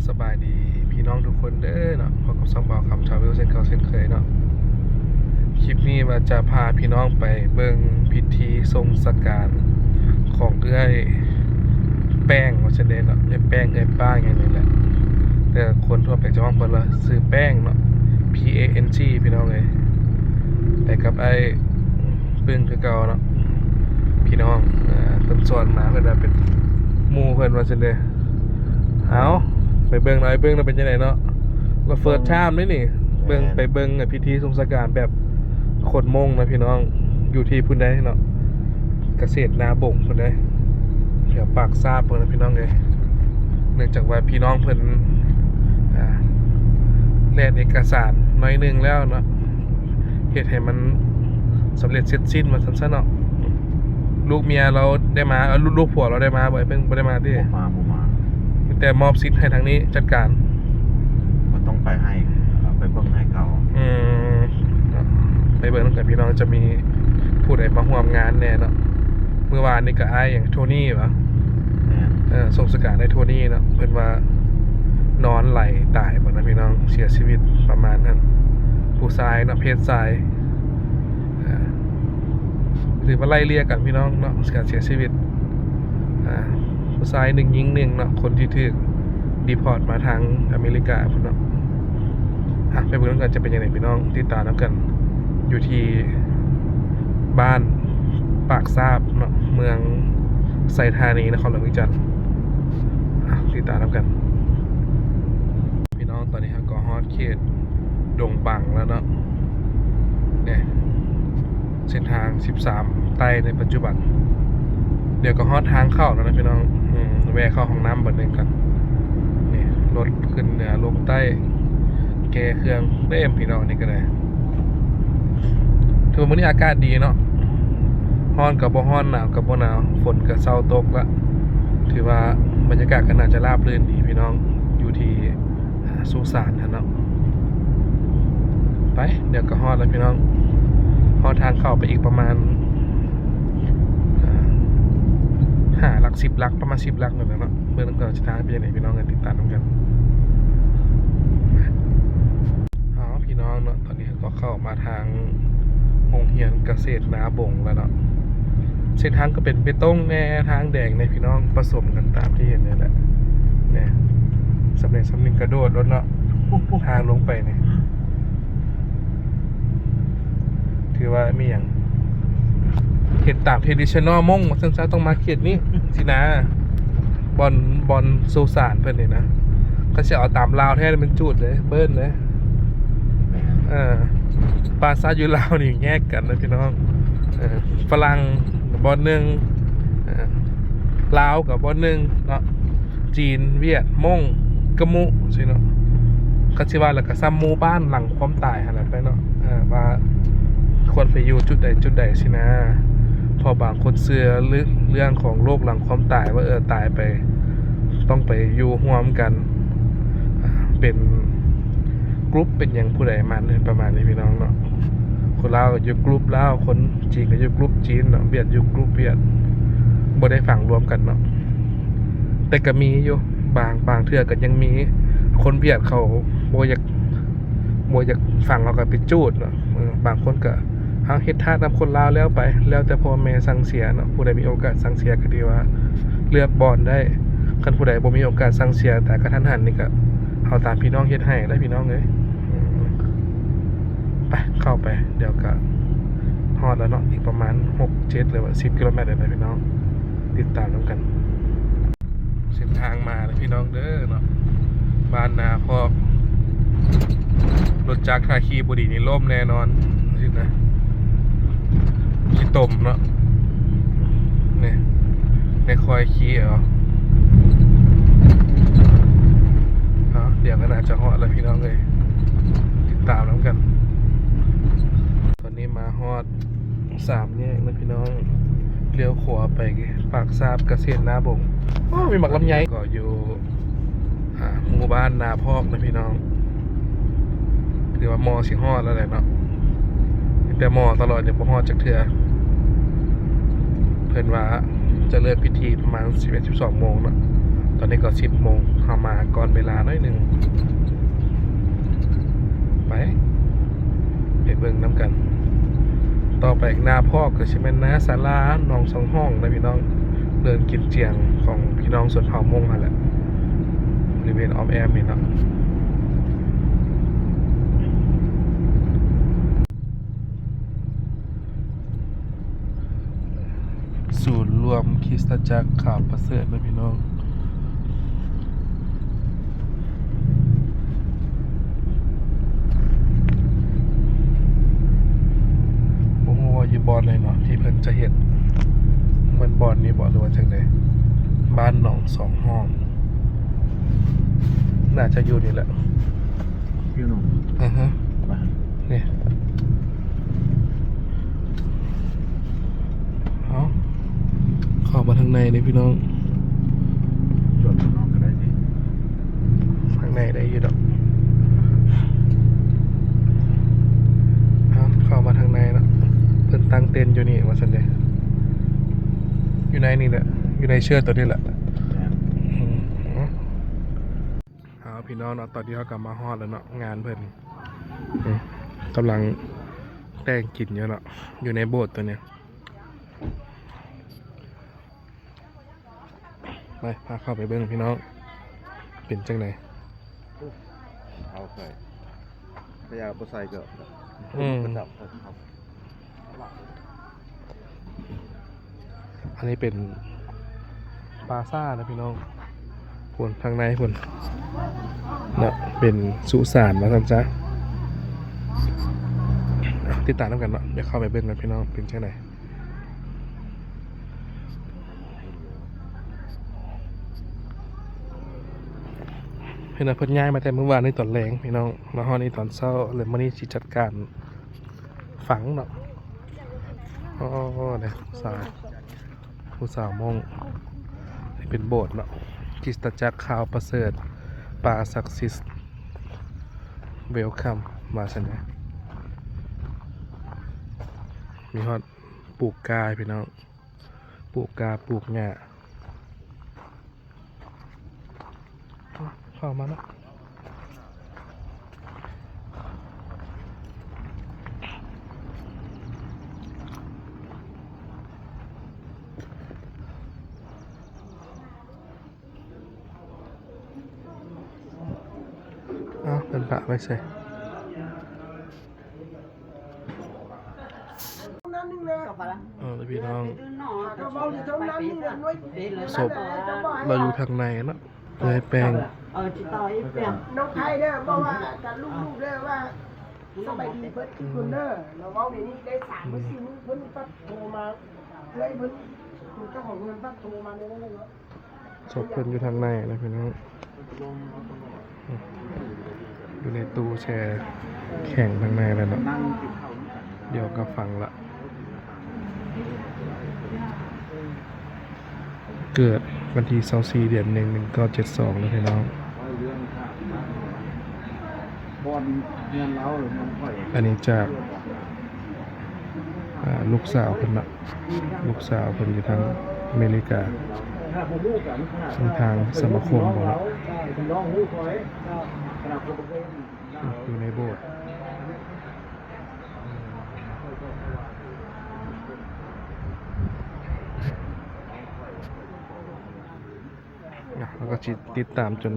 ສະບາຍດີພີ່ນ້ອງທຸກຄົນເດີເນາະ, ພົບກັບຊ່ອງບ່າວຄຳ Travel ເຊັ່ນເກົ່າເຊັ່ນເຄີຍເນາະ. ຄລິບນີ້ວ່າຈະພາພີ່ນ້ອງໄປເບິ່ງພິທີສົ່ງສະການຂອງເອື້ອຍແປ້ງ ວ່າຊັ້ນເດເນາະ, ເອື້ອຍແປ້ງ ເອື້ອຍປ້າງຫຍັງນີ້ແຫຼະ, ແຕ່ຄົນທົ່ວໄປຈະຮ້ອງເພິ່ນວ່າຊື່ແປ້ງເນາະ P A N G ພີ່ນ້ອງເອີຍ. ໄປກັບອ້າຍປຶ້ງຄືເກົ່າເນາະ ພີ່ນ້ອງ. ເອີ ເພິ່ນຊວນມາ ເພິ່ນວ່າເປັນໝູ່ເພິ່ນວ່າຊັ້ນເດ. ເອົາ ໄປເບິ່ງເນາະ ໄອ້ປຶ້ງເນາະ ເປັນຈັ່ງໃດເນາະ, ລາວ first time ເລີຍນີ້. ເບິ່ງ ແມ່ນ ໄປເບິ່ງ ອາ ພິທີສົ່ງສະການແບບຄົນມົ້ງນະພີ່ນ້ອງ, ຢູ່ທີ່ພຸ້ນໃດ໋ເນາະ, ກະເສດນາບົງພຸ້ນໃດ໋ ແຖວປາກຊາບພຸ້ນນະພີ່ນ້ອງເອີຍ. ເນື່ອງຈາກວ່າພີ່ນ້ອງເພິ່ນ ອ່າ ແລ່ນເອກະສານໜ້ອຍໜຶ່ງແລ້ວເນາະ, ເຮັດໃຫ້ມັນສຳເລັດເສັດສິ້ນວ່າຊັ້ນຊະເນາະ. ລູກເມຍລາວໄດ້ມາ ເອີ ລູກ ລູກຜົວລາວໄດ້ມາບໍ່? ເພິ່ນບໍ່ໄດ້ມາຕິ? ບໍ່ມາ ບໍ່ມາ. ມີແຕ່ມອບສິດໃຫ້ທາງນີ້ຈັດການ. ກໍຕ້ອງໄປໃຫ້ ໄປເບິ່ງໃຫ້ເຂົາ. ອືມ ໄປເບິ່ງນຳກັນພີ່ນ້ອງ ຈະມີຜູ້ໃດມາຮ່ວມງານແດ່ເນາະ. ມື້ວານນີ້ກໍອ້າຍຫຍັງ ໂທນີ້ຫວາ? ແມ່ນ. ເອີ ສົ່ງສະການໃຫ້ໂທນີ້ເນາະ, ເພິ່ນວ່ານອນໄຫຼຕາຍພຸ້ນນະພີ່ນ້ອງ, ເສຍຊີວິດປະມານນັ້ນ. ຜູ້ຊາຍເນາະ ເພດຊາຍ. ອ່າ ຖືວ່າໄລ່ເລ່ຍກັນພີ່ນ້ອງເນາະ ການເສຍຊີວິດ. ອ່າ ຜູ້ຊາຍໜຶ່ງ ຍິງໜຶ່ງເນາະ, ຄົນທີ່ຖືກ deport ມາທາງອາເມລິກາພຸ້ນເນາະ. ອ່ະ ໄປເບິ່ງນຳກັນຈະເປັນຈັ່ງໃດພີ່ນ້ອງ, ຕິດຕາມນຳກັນ ຢູ່ທີ່ບ້ານປາກຊາບເນາະ, ເມືອງໄຊທານີ ນະຄອນຫຼວງວຽງຈັນ. ອ່ະ ຕິດຕາມນຳກັນ. ພີ່ນ້ອງ ຕອນນີ້ເຮົາກໍຮອດເຂດດົງບັງແລ້ວເນາະ. ນີ້ ເສັ້ນທາງສິບສາມໃຕ້ໃນປັດຈຸບັນ. ດຽວກໍຮອດທາງເຂົ້າແລ້ວນະພີ່ນ້ອງ. ອືມ ແວ່ເຂົ້າຫ້ອງນ້ຳບາດໜຶ່ງກ່ອນ. ນີ້ ລົດຂຶ້ນເໜືອລົງໃຕ້ ແກ່ເຄື່ອງເຕັມພີ່ນ້ອງ. ນີ້ກໍໄດ້ ຖືວ່າມື້ນີ້ອາກາດດີເນາະ, ຮ້ອນກໍບໍ່ຮ້ອນ ໜາວກໍບໍ່ໜາວ, ຝົນກໍເຊົາຕົກລະ. ຖືວ່າບັນຍາກາດກໍໜ້າຈະລາບລື່ນດີພີ່ນ້ອງ ຢູ່ທີ່ສຸສານຫັ້ນເນາະ. ໄປ ດຽວກໍຮອດແລ້ວພີ່ນ້ອງ, ຮອດທາງເຂົ້າໄປອີກປະມານ ອ່າ ຫ້າຫຼັກ ສິບຫຼັກ ປະມານສິບຫຼັກນີ້ແຫຼະເນາະ. ເບິ່ງນຳກັນວ່າຊິທາງເປັນຈັ່ງໃດພີ່ນ້ອງ, ຕິດຕາມນຳກັນ. ເອົາ ພີ່ນ້ອງເນາະ, ຕອນນີ້ເຮົາກໍເຂົ້າມາທາງໂຮງຮຽນກະເສດນາບົງແລ້ວເນາະ. ເສັ້ນທາງກໍເປັນເບຕົງແດ່ ທາງແດງແດ່ພີ່ນ້ອງ, ປະສົມກັນຕາມທີ່ເຫັນນີ້ແຫຼະ. ນີ້ ສ່ຳໃດສ່ຳໜຶ່ງກະໂດດໂລດເນາະ ທາງລົງໄປນີ້. ຖືວ່າມີຫຍັງ ເຮັດຕາມ traditional ມົ້ງວ່າຊັ້ນຊະ, ຕ້ອງມາເຂດນີ້ຊີ້ນະ. ບ່ອນ ບ່ອນສຸສານເພິ່ນນີ້ນະ, ຄັນຊິເອົາຕາມລາວແທ້ແມ່ນຈູດເດ້ ເບີນເດ້. ແມ່ນ. ເອີ ປາສາດຢູ່ລາວນີ້ແຍກກັນນະພີ່ນ້ອງ. ເອີ ຝຣັ່ງບ່ອນໜຶ່ງ ເອີ ລາວກໍບ່ອນໜຶ່ງເນາະ. ຈີນ ຫວຽດ ມົ້ງ ກະມຸ ຊີ້ເນາະ. ຄັນຊິວ່າແລ້ວກໍສ່ຳໝູ່ບ້ານຫຼັງຄວາມຕາຍຫັ້ນແຫຼະໄປເນາະ, ເອີ ວ່າຄວນໄປຢູ່ຈຸດໃດຈຸດໃດຊີ້ນະ. ເພາະບາງຄົນເຊື່ອເລື່ອງຂອງໂລກຫຼັງຄວາມຕາຍວ່າ ເອີ ຕາຍໄປຕ້ອງໄປຢູ່ຮ່ວມກັນ ເປັນ ກຣຸບເປັນຫຍັງຜູ້ໃດມັນ ປະມານນີ້ພີ່ນ້ອງເນາະ. ຄົນລາວກໍຢູ່ກຣຸບລາວ, ຄົນຈີນກໍຢູ່ກຣຸບຈີນເນາະ, ຫວຽດຢູ່ກຣຸບຫວຽດ, ບໍ່ໄດ້ຝັງລວມກັນເນາະ. ແຕ່ກໍມີຢູ່ ບາງ ບາງເທື່ອກໍຍັງມີຄົນຫວຽດເຂົາບໍ່ຢາກ ບໍ່ຢາກຝັງ ເຂົາກໍໄປຈູດເນາະ. ເອີ ບາງຄົນກໍ ເຮົາເຮັດທານນຳຄົນລາວແລ້ວໄປ, ແລ້ວແຕ່ພໍ່ແມ່ສັ່ງເສຍເນາະ. ຜູ້ໃດມີໂອກາດສັ່ງເສຍກໍຖືວ່າເລືອກບ່ອນໄດ້, ຄັນຜູ້ໃດບໍ່ມີໂອກາດສັ່ງເສຍ ຕາຍກະທັນຫັນນີ້ ກໍເອົາຕາມພີ່ນ້ອງເຮັດໃຫ້ແຫຼະພີ່ນ້ອງເອີຍ. ອືມ ໄປ ເຂົ້າໄປ ດຽວກໍຮອດແລ້ວເນາະ, ອີກປະມານຫົກ ເຈັດ ຫຼືວ່າສິບກິໂລແມັດນີ້ແຫຼະພີ່ນ້ອງ, ຕິດຕາມນຳກັນ. ເສັ້ນທາງມາແລ້ວພີ່ນ້ອງເດີເນາະ, ບ້ານນາພອກ. ລົດຈັກຖ້າຂີ່ບໍ່ດີນີ້ລົ້ມແນ່ນອນຊີ້ນະ, ຂີ້ຕົມເນາະ. ນີ້ ໄດ້ຄ່ອຍຂີ່ເອົາ. ເອົາ ດຽວກໍໜ້າຈະຮອດແລ້ວພີ່ນ້ອງເອີຍ, ຕິດຕາມນຳກັນ. ຕອນນີ້ມາຮອດ ສາມແຍກນະພີ່ນ້ອງ, ລ້ຽວຂວາໄປປາກຊາບກະເສດນາບົງ. ໂອ້ ມີໝາກລຳໄຍ. ກໍຢູ່ ອ່າ ໝູ່ບ້ານນາພອກນະພີ່ນ້ອງ, ຖືວ່າມໍຊິຮອດແລ້ວແຫຼະເນາະ, ມີແຕ່ມໍຕະຫຼອດ ຍັງບໍ່ຮອດຈັກເທື່ອ. ເພິ່ນວ່າຈະເລີ່ມພິທີປະມານສິບເອັດ ສິບສອງໂມງເນາະ. ຕອນນີ້ກໍສິບໂມງ ເຮົາມາກ່ອນເວລາໜ້ອຍໜຶ່ງ. ໄປ ໄປເບິ່ງນຳກັນ. ຕໍ່ໄປໜ້າພອກກໍຊິແມ່ນໜ້າສາລາໜອງສອງຫ້ອງນະພີ່ນ້ອງ, ເດີ່ນກິນຈຽງຂອງພີ່ນ້ອງຊົນເຜົ່າມົ້ງຫັ້ນແຫຼະ, ບໍລິເວນອ້ອມແອ້ມນີ້ເນາະ. ສູນລວມຄຣິສຕະຈັກຂາວປະເສີດເດີພີ່ນ້ອງ. ບໍ່ຮູ້ວ່າຢູ່ບ່ອນໃດເນາະ ທີ່ເພິ່ນຈະເຮັດ, ແມ່ນບ່ອນນີ້ບໍ່ ຫຼືວ່າຈັ່ງໃດ? ບ້ານໜອງສອງຫ້ອງ ໜ້າຈະຢູ່ນີ້ແຫຼະ. ຢູ່ໜອງ ອືຮຶ ນີ້ ເອົາ ເຂົ້າມາທາງໃນເດ້ພີ່ນ້ອງ. ຈອດຂ້າງນອກກໍໄດ້ຕິ? ທາງໃນໄດ້ຢູ່ດອກ. ເອົາ ເຂົ້າມາທາງໃນເນາະ, ເພິ່ນຕັ້ງເຕັນຢູ່ນີ້ວ່າຊັ້ນເດ, ຢູ່ໃນນີ້ແຫຼະ, ຢູ່ໃນເຊືອກໂຕນີ້ແຫຼະ. ແມ່ນ ອືມ. ເອົາ ພີ່ນ້ອງເນາະ, ຕອນນີ້ເຮົາກໍມາຮອດແລ້ວເນາະ ງານເພິ່ນ ອືມ ກຳລັງແຕ່ງກິນຢູ່ເນາະ ຢູ່ໃນໂບດໂຕນີ້. ໄປ ພາເຂົ້າໄປເບິ່ງພີ່ນ້ອງ ເປັນຈັ່ງໃດ? ເອົາໃສ່ ພະຍາບໍ່ໃສ່ກໍ ອືມ ປະຈຳ. ອັນນີ້ເປັນປາຊານະພີ່ນ້ອງ, ພຸ້ນ ທາງໃນພຸ້ນເນາະ ເປັນສຸສານວ່າຊັ້ນຊະ. ຕິດຕາມນຳກັນເນາະ, ດຽວເຂົ້າໄປເບິ່ງກັນພີ່ນ້ອງ ເປັນຈັ່ງໃດ. ເພິ່ນວ່າເພິ່ນຍ້າຍມາແຕ່ມື້ວານນີ້ຕອນແລງພີ່ນ້ອງ, ມາຮອດນີ້ຕອນເຊົ້າ ແລ້ວມື້ນີ້ຊິຈັດການຝັງເນາະ. ໂອ້ ເດ້ ສາ ຜູ້ສາວມົ້ງ. ນີ້ເປັນໂບດເນາະ ຄຣິສຕະຈັກຂ່າວປະເສີດ ປາສັກສິດ ເວລຄັມ ວ່າຊັ້ນເດ. ມີຮອດ ປູກກ້າ ພີ່ນ້ອງ ປູກກ້າ ປູກຫຍ້າ. ເຂົ້າມາເນາະ. ອ້າວ ເພິ່ນປະໄວ້ໃສ? ເອີ ພີ່ນ້ອງ ສົບລາວຢູ່ທາງໃນເນາະ ເອື້ອຍແປ້ງ. ນ້ອງໄພເດີ ບອກວ່າກັບລູກໆເດີວ່າ ສະບາຍດີເບິດທຸກຄົນເດີ. ລາວເວົ້າດຽວນີ້ໄດ້ສາມມື້ສີ່ມື້ ເພິ່ນປັດໂທມາ ເອື້ອຍເພິ່ນ ເຈົ້າຂອງເຮືອນປັດໂທມາເລີຍເນາະ. ສົບເພິ່ນຢູ່ທາງໃນນະພີ່ນ້ອງ ຢູ່ໃນຕູ້ແຊ່ແຂງທາງໃນແລ້ວເນາະ. ດຽວກໍຝັງລະ. ເກີດວັນທີຊາວສີ່ ເດືອນໜຶ່ງ ໜຶ່ງເກົ້າເຈັດສອງເນາະພີ່ນ້ອງ. ອັນນີ້ຈາກ ອ່າ ລູກສາວເພິ່ນເນາະ ລູກສາວເພິ່ນຢູ່ທາງອາເມລິກາ ທາງສະມາຄົມບໍເນາະ ຢູ່ໃນໂບດ. ເຮົາກໍຊິຕິດຕາມຈົນ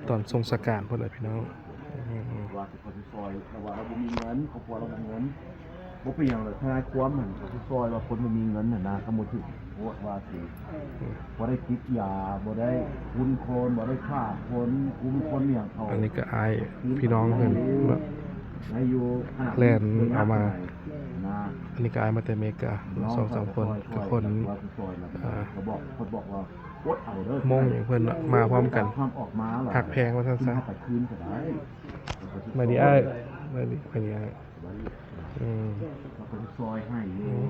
ຕອນສົ່ງສະການພຸ້ນແຫຼະພີ່ນ້ອງ. ວ່າຊິ ເຂົາຊິຊ່ອຍ ແຕ່ວ່າລາວບໍ່ມີເງິນ ຄອບຄົວລາວບໍ່ມີເງິນ ບໍ່ເປັນຫຍັງດອກ ທະນາຍຄວາມຫັ້ນ ເຂົາຊິຊ່ອຍວ່າຄົນບໍ່ມີເງິນຫັ້ນນະ ຄຳບໍ່ຖືກໂທດວ່າຊິ ບໍ່ໄດ້ຕິດຢາ ບໍ່ໄດ້ຂຸ້ນຄົນ ບໍ່ໄດ້ຂ້າຄົນ ກຸມຄົນຫຍັງເຂົາ. ອັນນີ້ກໍອ້າຍພີ່ນ້ອງເພິ່ນເນາະ ແລ່ນເອົາມາ. ອັນນີ້ກໍອ້າຍມາແຕ່ເມກາ ສອງສາມຄົນ ຄືຄົນ ອ່າ ມົ້ງຫຍັງເພິ່ນເນາະ ມາພ້ອມກັນ ຮັກແພງວ່າຊັ້ນຊະ. ສະບາຍດີອ້າຍ ສະບາຍດີ ສະບາຍດີອ້າຍ. ອືມ ເຂົາກໍຊິຊ່ອຍໃຫ້ຢູ່ ອືມ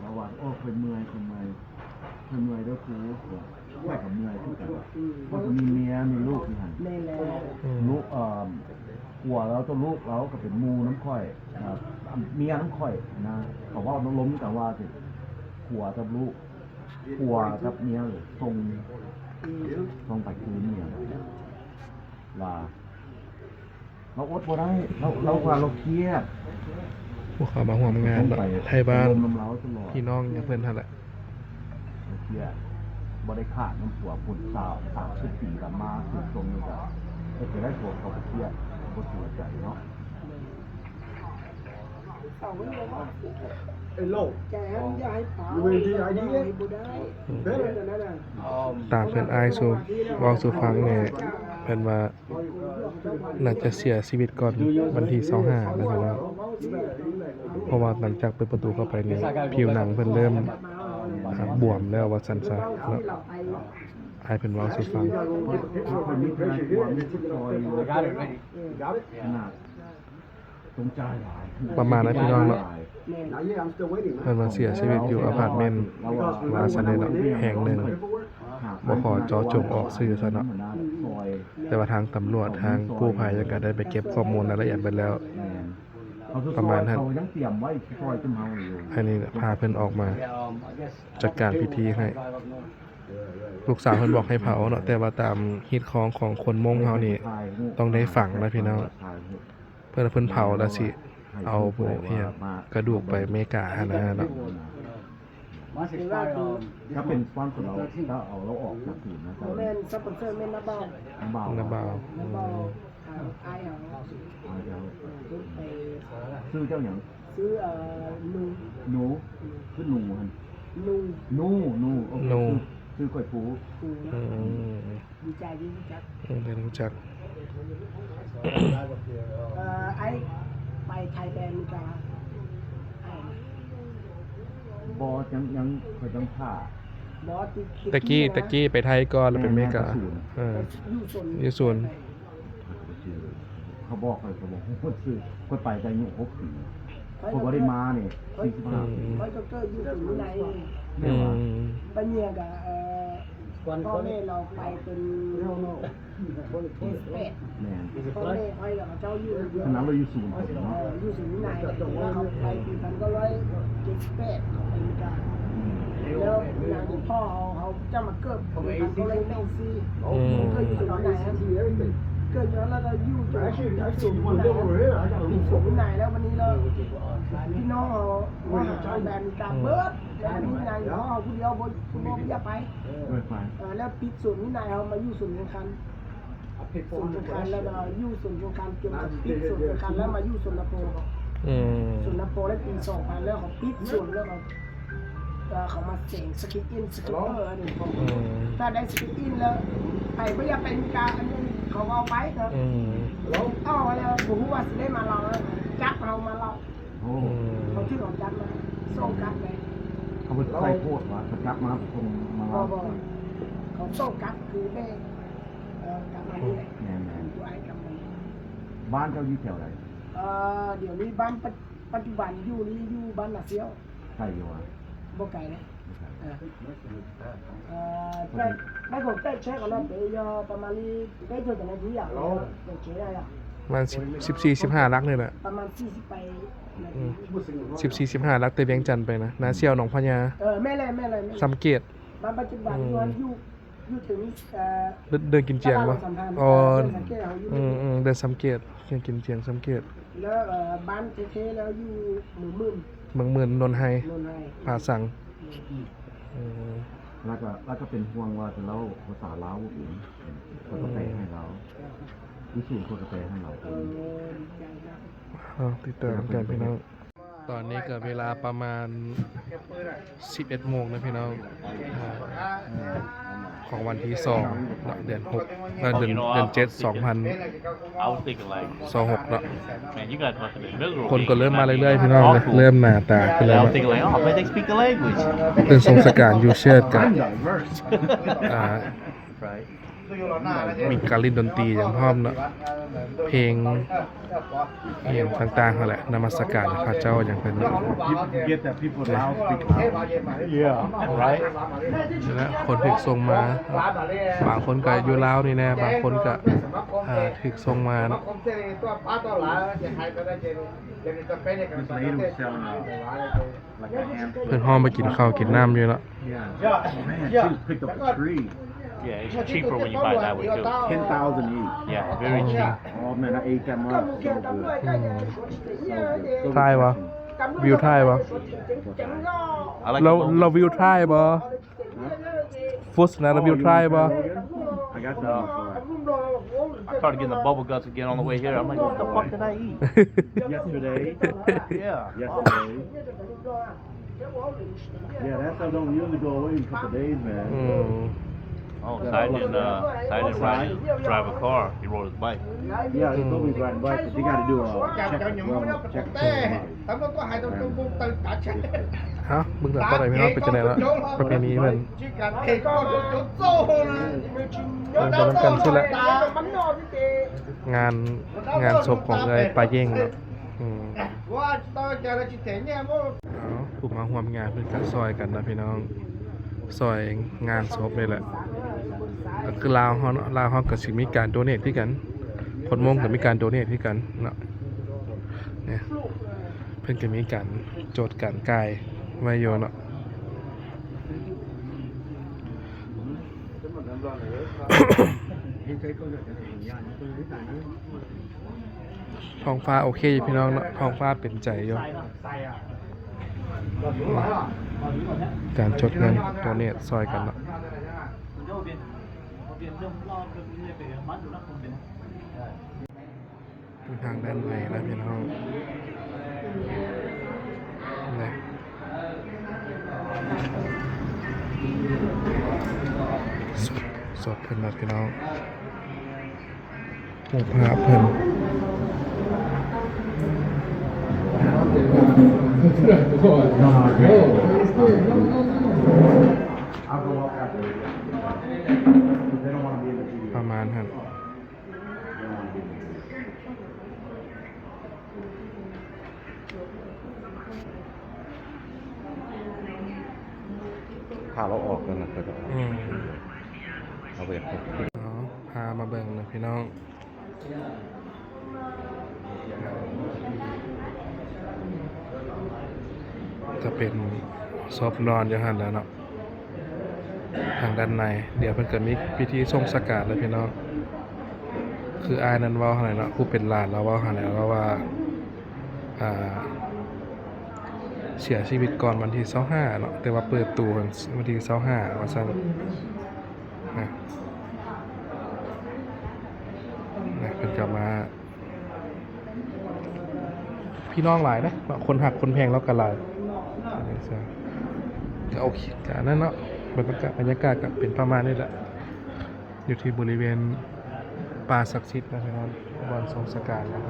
ລາວວ່າ ໂອ້ ຂ້ອຍເມື່ອຍ ຂ້ອຍເມື່ອຍ ຂ້ອຍເມື່ອຍເດີຄູ ຂ້ອຍກໍເມື່ອຍຄືກັນ ຂ້ອຍກໍມີເມຍມີລູກຢູ່ຫັ້ນ. ແມ່ນແລ້ວ ອືມ ລູກ ເອີ່ ຜົວລາວກັບລູກລາວກໍເປັນໝູ່ນຳຂ້ອຍ ເມຍນຳຂ້ອຍນະ ເຂົາເວົ້າລົມກັນວ່າຊິ ຜົວກັບລູກ ຜົວກັບເມຍສົ່ງ ອືມ ສົ່ງໄປຄືນເມຍ ວ່າລາວອົດບໍ່ໄດ້ ລາວ ລາວວ່າລາວຄຽດ. ພວກເຂົາມາຮ່ວມງານເນາະ ໄທບ້ານ ພີ່ນ້ອງຫຍັງເພິ່ນຫັ້ນແຫຼະ ລາວຄຽດ ບໍ່ໄດ້ຂາດນຳຜົວພຸ້ນ ຊາວ ສາມສິບປີ ລະມາສືບສົ່ງນີ້ ກະເຮັດໃຫ້ໄດ້ຜົວເຂົາກະຄຽດ ບໍ່ເຊື່ອໃຈເນາະ. ຕາມເພິ່ນອ້າຍສູ່ ເວົ້າສູ່ຟັງນີ້ ເພິ່ນວ່າໜ້າຈະເສຍຊີວິດກ່ອນວັນທີຊາວຫ້ານະພີ່ນ້ອງ ເພາະວ່າຫຼັງຈາກເປີດປະຕູເຂົ້າໄປນີ້ ຜິວໜັງເພິ່ນເລີ່ມ ອາ ບວມແລ້ວວ່າຊັ້ນຊະເນາະ ອ້າຍເພິ່ນເວົ້າສູ່ຟັງ. ປະມານນັ້ນພີ່ນ້ອງເນາະ ເພິ່ນວ່າເສຍຊີວິດຢູ່ອາພາດເມັນ ວ່າຊັ້ນເດເນາະ ແຫ່ງໜຶ່ງ ບໍ່ຂໍເຈາະຈົງອອກຊື່ຊະເນາະ ແຕ່ວ່າທາງຕຳຫຼວດ ທາງກູ້ໄພຫຍັງກະໄດ້ໄປເກັບຂໍ້ມູນລາຍລະອຽດເບິດແລ້ວ ປະມານນັ້ນ ອັນນີ້ພາເພິ່ນອອກມາຈັດການພິທີໃຫ້ ລູກສາວເພິ່ນບອກໃຫ້ເຜົາເນາະ ແຕ່ວ່າຕາມຮີດຄອງຂອງຄົນມົ້ງເຮົານີ້ ຕ້ອງໄດ້ຝັງນະພີ່ນ້ອງ. ເພິ່ນ ເພິ່ນເຜົາແລ້ວຊິເອົາ ເອີ ກະດູກໄປເມກາຫັ້ນນະເນາະ. ຖ້າເປັນສະປອນເຊີ ເຮົາເອົາລາວອອກຈາກສູນນະ ແມ່ນສະປອນເຊີ ແມ່ນນ້າບ່າວ ນ້າບ່າວ ນ້າບ່າວ ອືມ ອ້າຍເຮົາ ອ້າຍເຈົ້າ ເອີ ເພິ່ນໄປ ຊື່ເຈົ້າຫຍັງ? ຊື່ ເອີ ໜູ ໜູ ອືມ ຄືໜູຫັ້ນ ໜູ ໜູ ໜູ ໂອເຄ ໜູ ຊື່ ຊື່ກ້ອຍພູ ພູ ອືມ ດີໃຈທີ່ຮູ້ຈັກ ເອີ ໄດ້ຮູ້ຈັກ. ເອີ ອ້າຍໄປໄທໄປອາເມລິກາ ອ້າຍ ບໍ່ ຍັງ ຍັງ ຂ້ອຍຕ້ອງຖ້າ ບໍ່ ຕະກີ້ ຕະກີ້ໄປໄທກ່ອນ ແລ້ວໄປອາເມລິກາ ແມ່ນ ແມ່ນ ຢູ່ສູນ ເອີ ຢູ່ສູນ ເຂົາບອກ ຂ້ອຍກະບໍ່ຮູ້ຊື່ ຂ້ອຍໄປແຕ່ອາຍຸຫົກປີ ຂ້ອຍກະບໍ່ໄດ້ມານີ້ ສີ່ສິບຫ້າປີ ຂ້ອຍກະເກີດຢູ່ສູນວິໄນ ແມ່ນຫວາ ອືມ ໄປເມຍກະ ເອີ ພໍ່ແມ່ລາວໄປເປັນ ເຈັດສິບແປດ ແມ່ນ ພໍ່ແມ່ຂ້ອຍລະເຂົາເຈົ້າຢູ່ ຂະໜາດລາວຢູ່ສູນເນາະ ເອີ ຢູ່ສູນວິໄນ ລາວເຂົາໄປປີພັນເກົ້າຮ້ອຍເຈັດສິບແປດ ເຂົາໄປອາເມລິກາ ແລ້ວນາງພໍ່ເຮົາ ເຮົາຈະມາເກີດປີພັນເກົ້າຮ້ອຍແປດສິບສີ່ ອືມ ເກີດຢູ່ສູນວິໄນ ເກີດຢູ່ຫັ້ນລະກະຢູ່ຈົນປິດສູນວິໄນ ປິດສູນວິໄນແລ້ວ ບາດນີ້ລະພີ່ນ້ອງເຮົາມາຫາແບບນີ້ກະເບີດ ແລ້ວບາດນີ້ນາງພໍ່ເຮົາຜູ້ດຽວບໍ່ ບໍ່ຢາກໄປ ເອີ ແລ້ວປິດສູນວິໄນ ເຮົາມາຢູ່ສູນແຂ່ງຂັນ ສູນແຂ່ງຂັນ ແລ້ວກະຢູ່ສູນແຂ່ງຂັນ ຈົນເຂົາປິດສູນແຂ່ງຂັນ ແລ້ວມາຢູ່ສູນລຳໂພງ ອືມ ສູນລຳໂພງ ແລ້ວປີສອງພັນ ແລ້ວເຂົາປິດສູນ ແລ້ວເຂົາ ເອີ ເຂົາມາແສງສະຄຣິບອິນ ສະຄຣິບເປີ ອືມ ຖ້າໄດ້ສະຄຣິບອິນແລ້ວ ໃຜບໍ່ຢາກໄປອາເມລິກາ ອັນນີ້ເຂົາເອົາໄປເນາະ ອືມ ເອົາແລ້ວບໍ່ຮູ້ວ່າຊິໄດ້ມາລາວ ຈັບເຮົາມາລາວ ໂອ້ ອືມ ເຂົາຖືກເອົາຈັບມາ ສົ່ງກັບໄປ ເຂົາບໍ່ໃສ່ໂທດຫວາ ເຂົາຈັບມາສົ່ງມາລາວ ບໍ່ ເຂົາສົ່ງກັບຄືແມ່ ເອີ ກັບມານີ້ແຫຼະ ແມ່ນໆ ຢູ່ອ້າຍກັບມານີ້ ບ້ານເຈົ້າຢູ່ແຖວໃດ? ເອີ ດຽວນີ້ບ້ານປັດ ປັດຈຸບັນຢູ່ນີ້ຢູ່ບ້ານນາສ່ຽວ ໄກຢູ່ຫວາ? ບໍ່ໄກເດ້ ບໍ່ໄກ ເອີ ເອີ ແຕ່ ໄປຂອງແຕ່ເຊກອະລອດເດຍ ປະມານນີ້ ໄດ້ເທົ່າໃດນາທີອະ? ໂອເຄໄດ້ລະ ປະມານສິບ ສິບສີ່ ສິບຫ້າຫຼັກນີ້ແຫຼະ ປະມານສີ່ສິບໄປ ອືມ ສິບສີ່ ສິບຫ້າຫຼັກ ແຕ່ວຽງຈັນໄປນະ ນາສ່ຽວ ໜອງພະຍາ ເອີ ແມ່ນແຫຼະ ແມ່ນແຫຼະ ຊຳເກດ ບ້ານປັດຈຸບັນ ອືມ ຢູ່ຫັ້ນ ຢູ່ ຢູ່ເທິງ ເອີ ເດີ່ນ ເດີ່ນກິນຈຽງບໍ່? ອໍ ເດີ່ນຊຳເກດ ເຮົາຢູ່ ອືມໆ ເດີ່ນຊຳເກດ ເດີ່ນກິນຈຽງ ຊຳເກດ ແລ້ວ ເອີ ບ້ານແທ້ໆແລ້ວຢູ່ເມືອງໝື່ນ ເມືອງໝື່ນ ໂນນໄຮ ໂນນໄຮ ຜາສັງ ອືມ ອືມ ແລ້ວກະ ແລ້ວກະເປັນຫ່ວງວ່າລາວ ພາສາລາວບໍ່ເປັນ ຂ້ອຍກະແປໃຫ້ລາວ ຢູ່ສູນຂ້ອຍກະແປໃຫ້ລາວ ເອີ ເອົາ ຕິດຕາມກັນພີ່ນ້ອງ. ຕອນນີ້ກະເວລາປະມານສິບເອັດໂມງນະພີ່ນ້ອງ ຂອງວັນທີສອງເນາະ ເດືອນຫົກ ເດືອນ ເດືອນເຈັດ ສອງພັນຊາວຫົກເນາະ ຄົນກະເລີ່ມມາເລື້ອຍໆ ພີ່ນ້ອງ ເລີ່ມໜາຕາຂຶ້ນແລ້ວເນາະ ເປັນຊົງສະການຢູ່ເຊີດກະ ອ່າ ມີການຫຼິ້ນດົນຕີຫຍັງພ້ອມເນາະ ເພງອີ່ຫຍັງຕ່າງໆຫັ້ນແຫຼະ ນະມັດສະການພະເຈົ້າຫຍັງເພິ່ນເນາະ. People get that people now speak Lao. Yeah, right. ແລະ ຄົນຖືກສົ່ງມາ ບາງຄົນກໍຢູ່ລາວນີ້ແດ່ ບາງຄົນກໍ ເອີ ຖືກສົ່ງມາເນາະ. ເພິ່ນຮ້ອງມາກິນເຂົ້າກິນນ້ຳຢູ່ເນາະ. Yeah. Man, she just picked up a tree. Yeah, it's cheaper when you buy that way too. Ten thousand each. Yeah, very cheap. Oh man, I ate them up. So good. ອືມ So good. So ຖ່າຍບໍ່? refreshing. ວິວຖ່າຍບໍ່? I like ລາວ the ລາວ ວິວຖ່າຍບໍ່? Huh? ຟຸດນະ ລາວ ວິວຖ່າຍບໍ່? I got some. I started getting the bubble guts again on the way here. I'm like, "What the fuck did I eat?" Yesterday. Yeah. Yesterday. Yeah, that stuff don't usually go away in a couple days, man. ອືມ Oh, Saeed didn't, uh, Saeed didn't ride, drive a car. He rode his bike. Yeah, he told me to ride a bike, but you gotta do a check, well, check. ເອົ້າ ເບິ່ງຕໍ່ໄປພີ່ນ້ອງ ເປັນຈັ່ງໃດເນາະ ປະເພນີເພິ່ນ ເບິ່ງນຳກັນຊີ້ແຫຼະ ງານ ງານສົບຂອງເອື້ອຍປາເຢັງເນາະ. ອືມ ເອົາ ຜູ້ມາຮ່ວມງານເພິ່ນກໍຊ່ອຍກັນນະພີ່ນ້ອງ ຊ່ອຍງານສົບນີ້ແຫຼະ ກໍຄືລາວເຮົາເນາະ ລາວເຮົາກໍຊິມີການໂດເນດຄືກັນ ຄົນມົ້ງກໍມີການໂດເນດຄືກັນເນາະ. ນີ້ ເພິ່ນກໍມີການຈົດການຈ່າຍໄວ້ຢູ່ເນາະ. ທ້ອງຟ້າໂອເຄຢູ່ພີ່ນ້ອງເນາະ ທ້ອງຟ້າເປັນໃຈຢູ່ ການຈົດເງິນໂດເນດຊ່ອຍກັນເນາະ. ທາງດ້ານໃນນະພີ່ນ້ອງ ນີ້ ສົບ ສົບເພິ່ນນະພີ່ນ້ອງ ຮູບພາບເພິ່ນ ປະມານຫັ້ນ. ພາລາວອອກແລ້ວນະ ເຂົາຈະອອກ ອືມ ເຮົາບໍ່ຢາກພົບ ເອົາ ພາມາເບິ່ງນະພີ່ນ້ອງ ຈະເປັນສົບນອນຢູ່ຫັ້ນແຫຼະເນາະ. ທາງດ້ານໃນ ດຽວເພິ່ນກໍມີພິທີສົ່ງສະການແລ້ວພີ່ນ້ອງ ຄືອ້າຍນັ້ນເວົ້າຫັ້ນແຫຼະເນາະ ຜູ້ເປັນຫຼານລາວເວົ້າຫັ້ນແຫຼະ ລາວວ່າ ອ່າ ເສຍຊີວິດກ່ອນວັນທີຊາວຫ້າເນາະ ແຕ່ວ່າເປີດໂຕວັນທີຊາວຫ້າວ່າຊັ້ນນະ ນະ ເພິ່ນກໍມາ ພີ່ນ້ອງຫຼາຍເດ້ເນາະ ຄົນຮັກຄົນແພງລາວກໍຫຼາຍ ກໍໂອເຄ ກໍອັນນັ້ນເນາະ ບັນຍາກາດ ບັນຍາກາດກໍເປັນປະມານນີ້ແຫຼະ ຢູ່ທີ່ບໍລິເວນປ່າສັກສິດນະພີ່ນ້ອງ ບ່ອນສົ່ງສະການນະ. ເ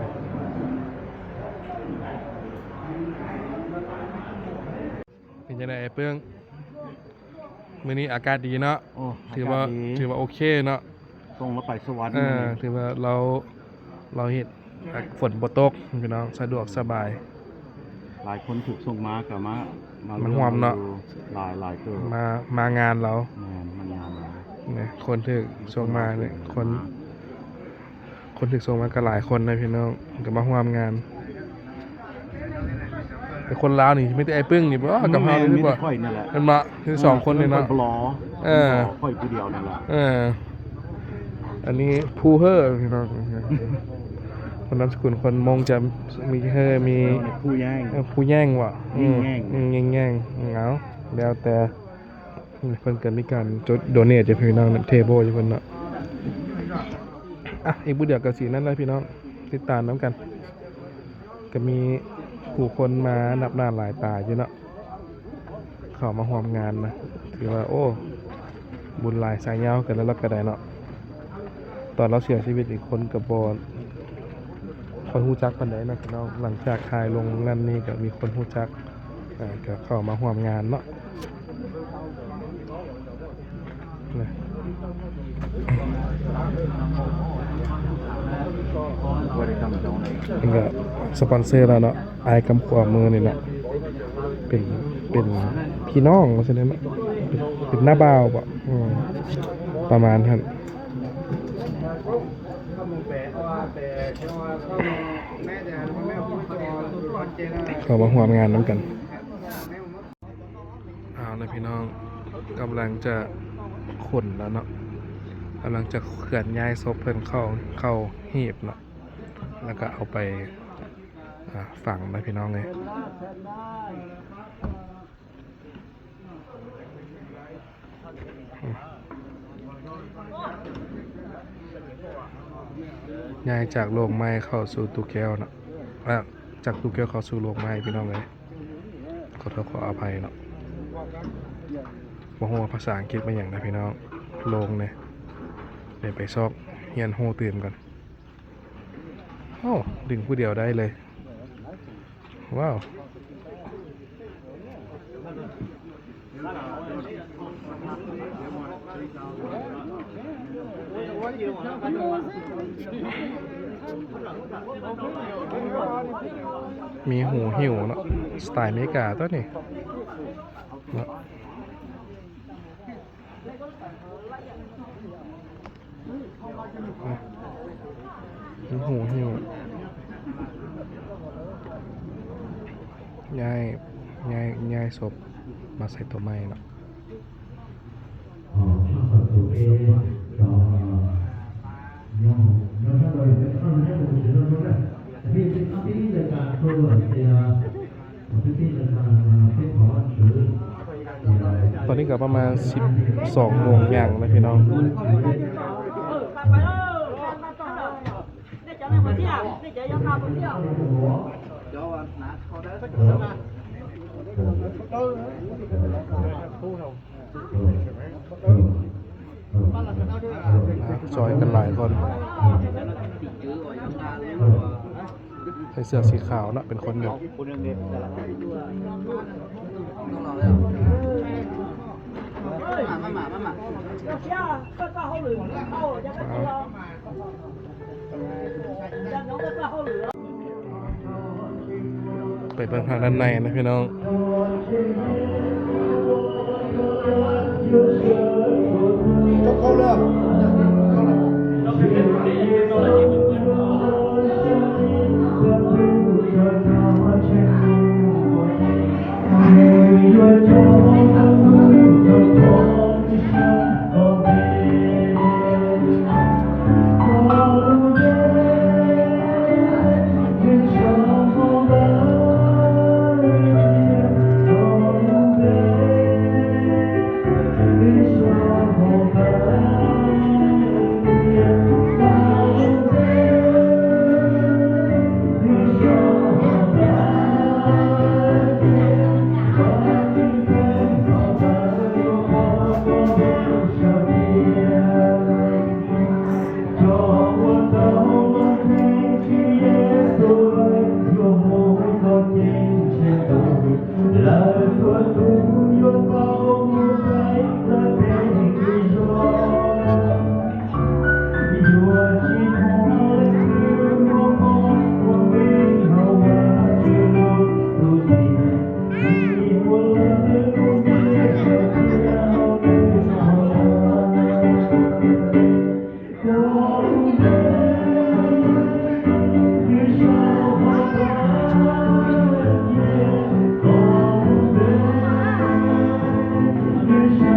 ປັນຈັ່ງໃດອ້າຍເປີ້ງ? ມື້ນີ້ອາກາດດີເນາະ ໂອ້ ຖືວ່າ ອາກາດດີ ຖືວ່າໂອເຄເນາະ ສົ່ງລາວໄປສະຫວັນ ເອີ ມື້ນີ້ ຖືວ່າລາວ ລາວເຮັດ ຝົນບໍ່ຕົກພີ່ນ້ອງ ສະດວກສະບາຍ ຫຼາຍຄົນຖືກສົ່ງມາກໍມາ ມາ ມາຮ່ວມເນາະ ຫຼາຍ ຫຼາຍເຕີບ ມາ ມາງານລາວ ແມ່ນ ມາງານລາວ ນີ້ ຄົນຖືກສົ່ງມານີ້ ຄົນ ຄົນຖືກສົ່ງມາກໍຫຼາຍຄົນນະພີ່ນ້ອງ ກໍມາຮ່ວມງານ ແຕ່ຄົນລາວນີ້ມີແຕ່ອ້າຍປຶ້ງນີ້ບໍ ກັບເຮົານີ້ບໍ ແມ່ນບໍ່ ມີແຕ່ຂ້ອຍນີ້ແຫຼະ ມີສອງຄົນນີ້ເນາະ ເອີ ຂ້ອຍຜູ້ດຽວນີ້ແຫຼະ ເອີ ອັນນີ້ຜູ້ເຮີພີ່ນ້ອງ ຄົນນາມສະກຸນຄົນມົ້ງຈະມີເຮີ ມີ ເອີ ຜູ້ແຍ່ງ ເອີ ຜູ້ແຍ່ງບໍ ຍິງແຍ່ງ ຍິງແຍ່ງ ເອົາ ແລ້ວແຕ່ ເພິ່ນກໍມີການຈົດໂດເນດຢູ່ພີ່ນ້ອງ ເທເບິ້ລຢູ່ເພິ່ນເນາະ ອ່ະ ອີກບໍ່ດົນກໍຊິນັ້ນແຫຼະພີ່ນ້ອງ ຕິດຕາມນຳກັນ ກໍມີຜູ້ຄົນມານັບໜ້າຫຼາຍຕາຢູ່ເນາະ ເຂົ້າມາຮ່ວມງານນະ ຖືວ່າ ໂອ້ ບຸນຫຼາຍສາຍຍາວກັນແລ້ວລະກໍໄດ້ເນາະ ຕອນລາວເສຍຊີວິດນີ້ຄົນກໍບໍ່ຄ່ອຍຮູ້ຈັກປານໃດເນາະພີ່ນ້ອງ ຫຼັງຈາກຖ່າຍລົງນັ້ນນີ້ກໍມີຄົນຮູ້ຈັກ ອ່າ ກໍເຂົ້າມາຮ່ວມງານເນາະ ນະ ເ ເພິ່ນກໍສະປອນເຊີແລ້ວເນາະ ອ້າຍກຳຂວາມືນີ້ເນາະ ເປັນ ເປັນພີ່ນ້ອງວ່າຊັ້ນເນາະ ເປັນ ເປັນນ້າບ່າວບໍ ອືມ ປະມານຫັ້ນ ເຂົ້າມາຮ່ວມງານນຳກັນ. ເອົາລະພີ່ນ້ອງ ກຳລັງຈະຂົນແລ້ວເນາະ ກຳລັງຈະເຄື່ອນຍ້າຍສົບເພິ່ນເຂົ້າ ເຂົ້າຮີບເນາະ ແລ້ວກໍເອົາໄປ ອາ ຝັງນະພີ່ນ້ອງເອີຍ. ຍ້າຍຈາກໂລງໄມ້ເຂົ້າສູ່ຕູ້ແກ້ວເນາະ ອາ ຈາກຕູ້ແກ້ວເຂົ້າສູ່ໂລງໄມ້ພີ່ນ້ອງເອີຍ ຂໍໂທດຂໍອະໄພເນາະ ບໍ່ຮູ້ວ່າພາສາອັງກິດວ່າຫຍັງນະພີ່ນ້ອງ ໂລງນີ້ ໄດ້ໄປຊອກຮຽນຮູ້ຕື່ມກັນ. ໂອ້ ດຶງຜູ້ດຽວໄດ້ເລີຍ ວ້າວ ມີຫູຫິ້ວເນາະ ສະໄຕເມກາຕົວນີ້ເນາະ. ມີຫູຫິ້ວ ຍ້າຍ ຍ້າຍ ຍ້າຍສົບມາໃສ່ໂຕໃໝ່ເນາະ. ຕອນນີ້ກໍປະມານສິບສອງໂມງຢ່າງແລ້ວພີ່ນ້ອງ. ຊ່ອຍກັນຫຼາຍຄົນ ໃສ່ເສື້ອສີຂາວເນາະ ເປັນຄົນໜຶ່ງ. ໄປເບິ່ງທາງດ້ານໃນນະພີ່ນ້ອງ.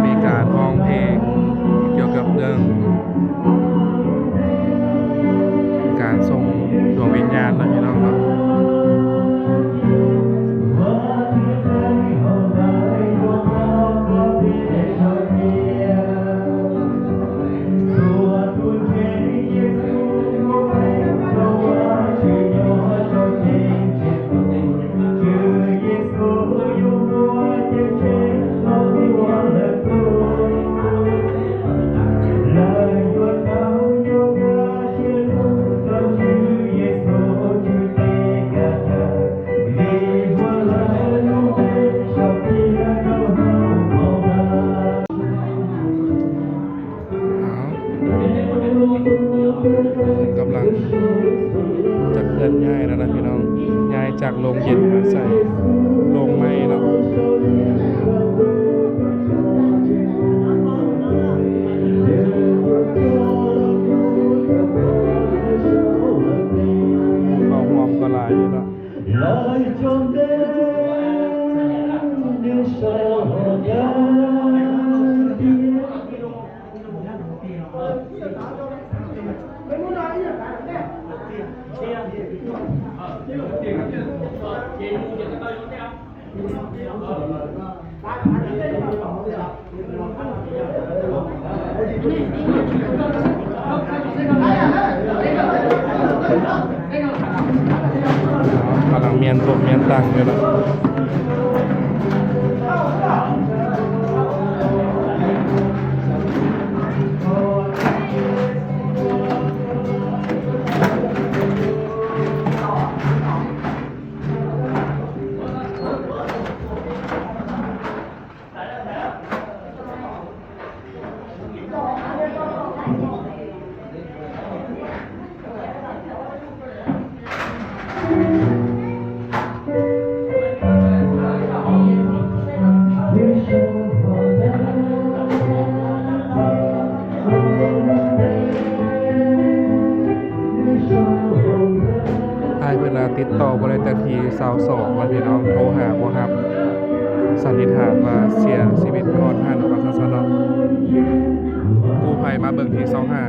ມີການຮ້ອງເພງກ່ຽວກັບເລື່ອງການສົ່ງດວງວິນຍານເນາະ ພີ່ນ້ອງເນາະ. ເອົາ ເພິ່ນກຳລັງຈັດ ເຄື່ອນຍ້າຍແລ້ວນະພີ່ນ້ອງ, ຍ້າຍຈາກໂລງເຢັນມາໃສ່ໂລງໃໝ່ເນາະ. ເຂົ້າຮ່ວມກໍຫຼາຍຢູ່ເນາະ. ກຳລັງມ້ຽນໂຕະມ້ຽນຕັ່ງຢູ່ເນາະ. ອ້າຍເພິ່ນວ່າຕິດຕໍ່ບໍ່ໄດ້ແຕ່ທີຊາວສອງແລ້ວພີ່ນ້ອງ, ໂທຫາບໍ່ຮັບ, ສັນນິຖານວ່າເສຍຊີວິດກ່ອນຫັ້ນ ວ່າຊັ້ນຊະເນາະ. ກູ້ໄພມາເບິ່ງທີຊາວຫ້າ.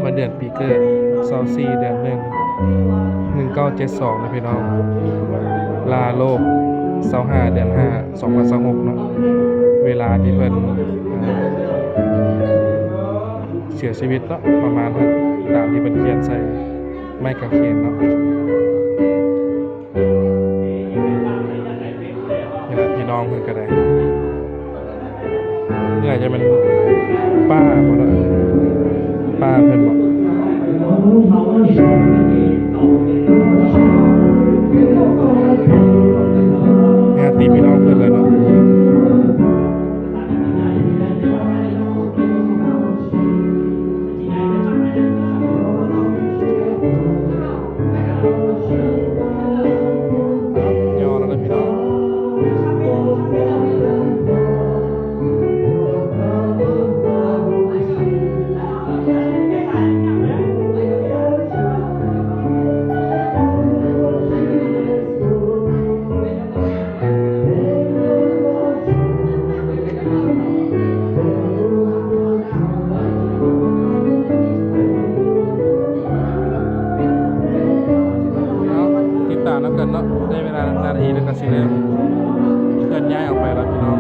ວັນເດືອນປີເກີດ ຊາວສີ່ ເດືອນໜຶ່ງ ໜຶ່ງເກົ້າເຈັດສອງນະພີ່ນ້ອງ, ລາໂລກ ຊາວຫ້າ ເດືອນຫ້າ ສອງພັນຊາວຫົກເນາະ. ເວລາທີ່ເພິ່ນ ເອີ ເສຍຊີວິດເນາະ ປະມານນັ້ນ ຕາມທີ່ເພິ່ນຂຽນໃສ່ໄມ້ກາງເຂນເນາະ. ນີ້ແຫຼະ ພີ່ນ້ອງເພິ່ນກໍໄດ້ ນີ້ອາດຈະແມ່ນປ້າບໍ່ເນາະ ປ້າເພິ່ນບໍ? ຍາດຕິພີ່ນ້ອງເພິ່ນແຫຼະເນາະ. ຍໍແລ້ວເດີພີ່ນ້ອງ ເອົາ ຕິດຕາມນຳກັນເນາະ ໄດ້ເວລານານອີກແລ້ວກໍຊິເລີ່ມເຄື່ອນຍ້າຍອອກໄປແລ້ວພີ່ນ້ອງ.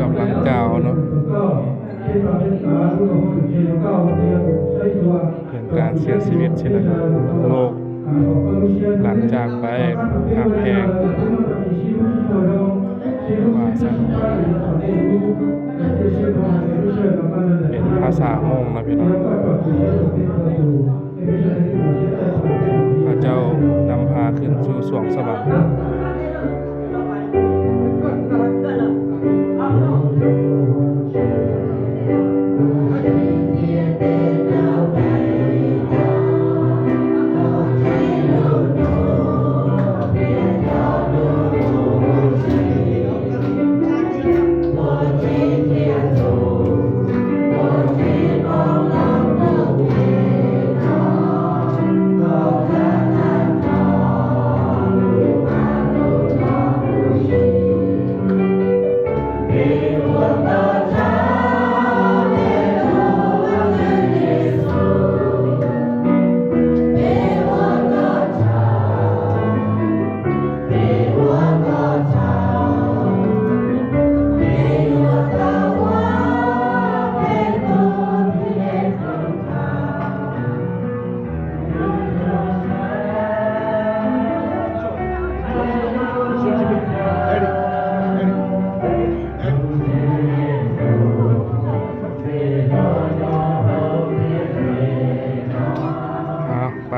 ກຳລັງກ່າວເນາະ. ເຖິງການເສຍຊີວິດຊິນະ ໂລກຫຼັງຈາກໄປຮັກແພງ ວ່າຊັ້ນ ເປັນພາສາມົ້ງນະພີ່ນ້ອງ. ພະເຈົ້ານຳພາຂຶ້ນສູ່ສວງສະຫວັນ. ເ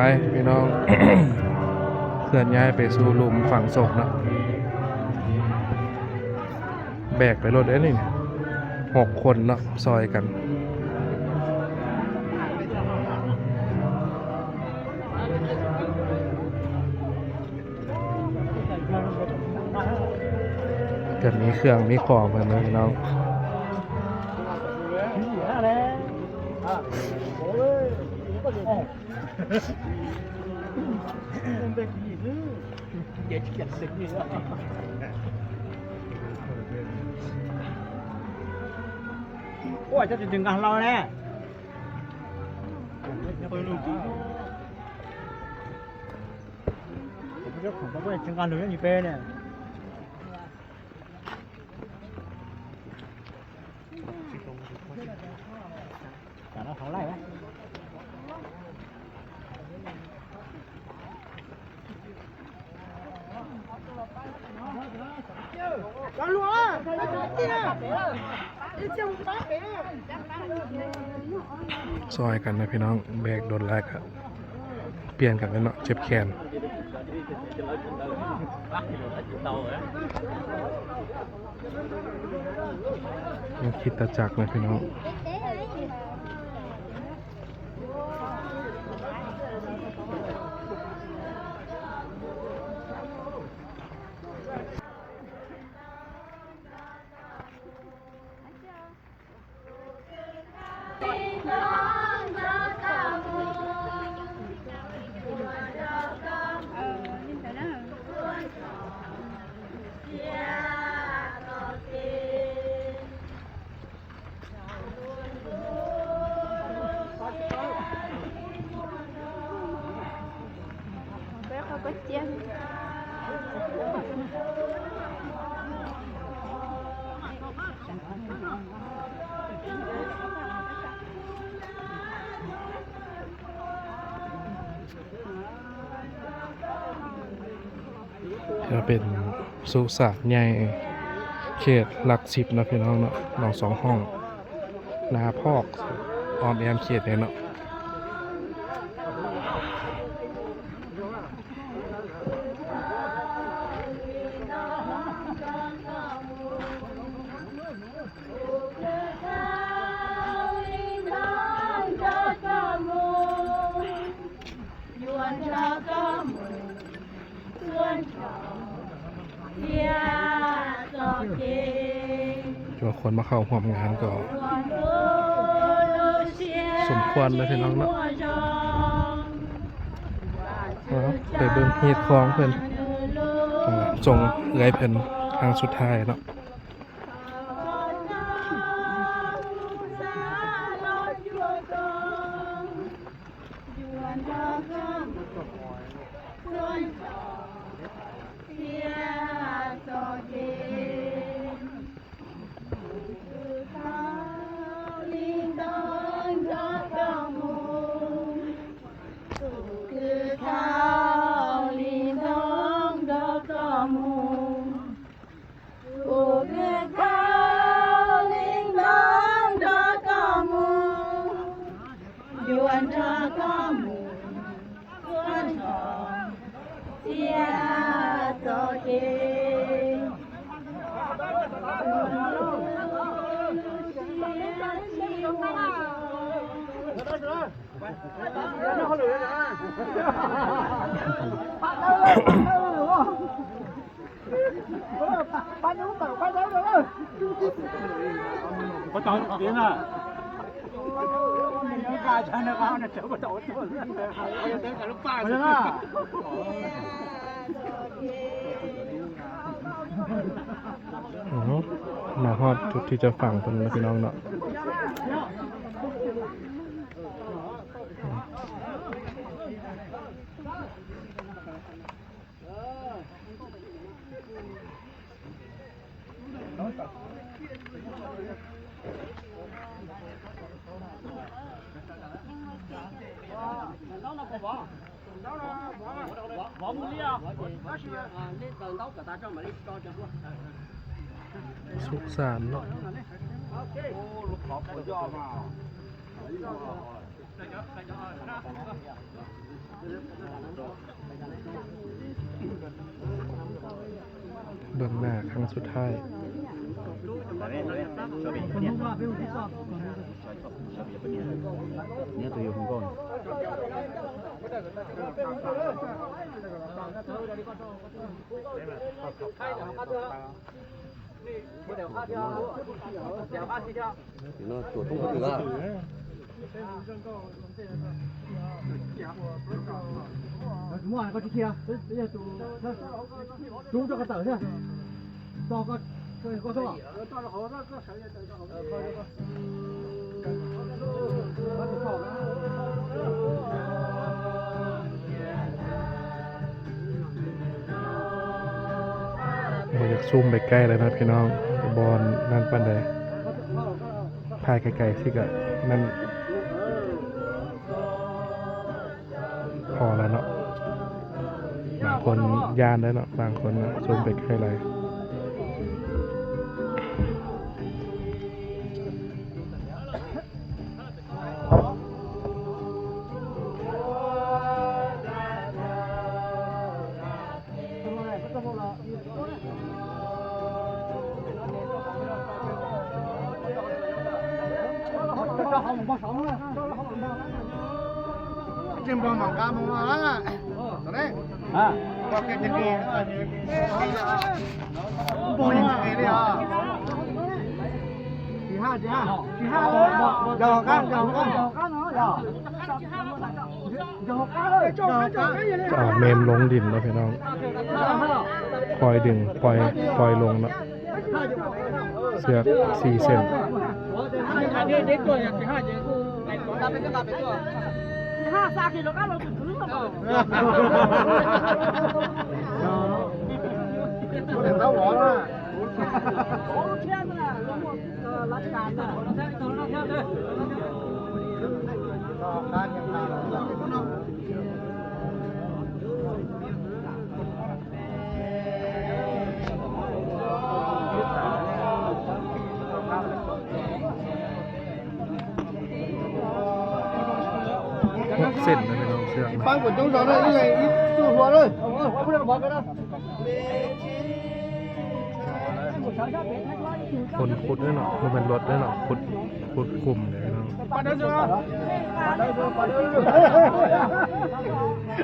ໄປພີ່ນ້ອງ ເຄື່ອນຍ້າຍໄປສູ່ຫຼຸມຝັງສົບເນາະ ແບກໄປໂລດເດ້ນີ້ ຫົກຄົນເນາະ ຊ່ອຍກັນ ກໍມີເຄື່ອງມີຂອງເພິ່ນເນາະພີ່ນ້ອງ. ໂອ້ຍ ເຈົ້າຈະດຶງກັນເຮົາແນ່ ເຈົ້າຂອງເຈົ້າເປັນຈັງການເລີຍນີ້ເປ້ແນ່. ຈານເອົາເທົ່າໄຫຼວະ ຊ່ອຍກັນນະພີ່ນ້ອງ ແບກດົນຫຼາຍກະປ່ຽນກັນແຫຼະເນາະ ເຈັບແຂນ. ຄຣິສຕະຈັກນະພີ່ນ້ອງ. ເປັນສຸສານໃຫຍ່ເຂດຫຼັກສິບເນາະ ພີ່ນ້ອງເນາະ ໜອງສອງຫ້ອງ ນາພອກ ອ້ອມແອ້ມເຂດນີ້ເນາະ. ຖືວ່າຄົນມາເຂົ້າຮ່ວມງານກໍສົມຄວນເດີພີ່ນ້ອງເນາະ ໄປເບິ່ງຮີດຄອງເພິ່ນ ສົ່ງເອື້ອຍເພິ່ນຄັ້ງສຸດທ້າຍເນາະ. ອື ມາຮອດຈຸດທີ່ຈະຝັງເພິ່ນແລ້ວພີ່ນ້ອງເນາະ. ສຸສານເນາະ. ໂອ້ ລູກຂອງ ໂອ້ ຍອດມາກ. ເ ເບິ່ງໜ້າຄັ້ງສຸດທ້າຍ. ບໍ່ຢາກຊູມໄປໃກ້ແລ້ວນະພີ່ນ້ອງ, ບໍ່ນັ້ນປານໃດ, ຖ່າຍໄກໆຊິກະນັ້ນ ພໍແລ້ວເນາະ, ບາງຄົນຢ້ານໄດ໋ເນາະ, ບາງຄົນນະ ຊູມໄປໃກ້ຫຼາຍ. ເອົາເມມລົງດິນເນາະພີ່ນ້ອງ, ຄ່ອຍດຶງ ຄ່ອຍ ຄ່ອຍລົງເນາະ, ເຊືອກສີ່ເສັ້ນ. ຫົກເສັ້ນນະພີ່ນ້ອງ, ເຊືອກນະ. ຄົນຂຸດເດ້ເນາະ, ບໍ່ແມ່ນລົດເດ້ເນາະ, ຂຸດ ຂຸດຂຸມເດ້ເນາະ.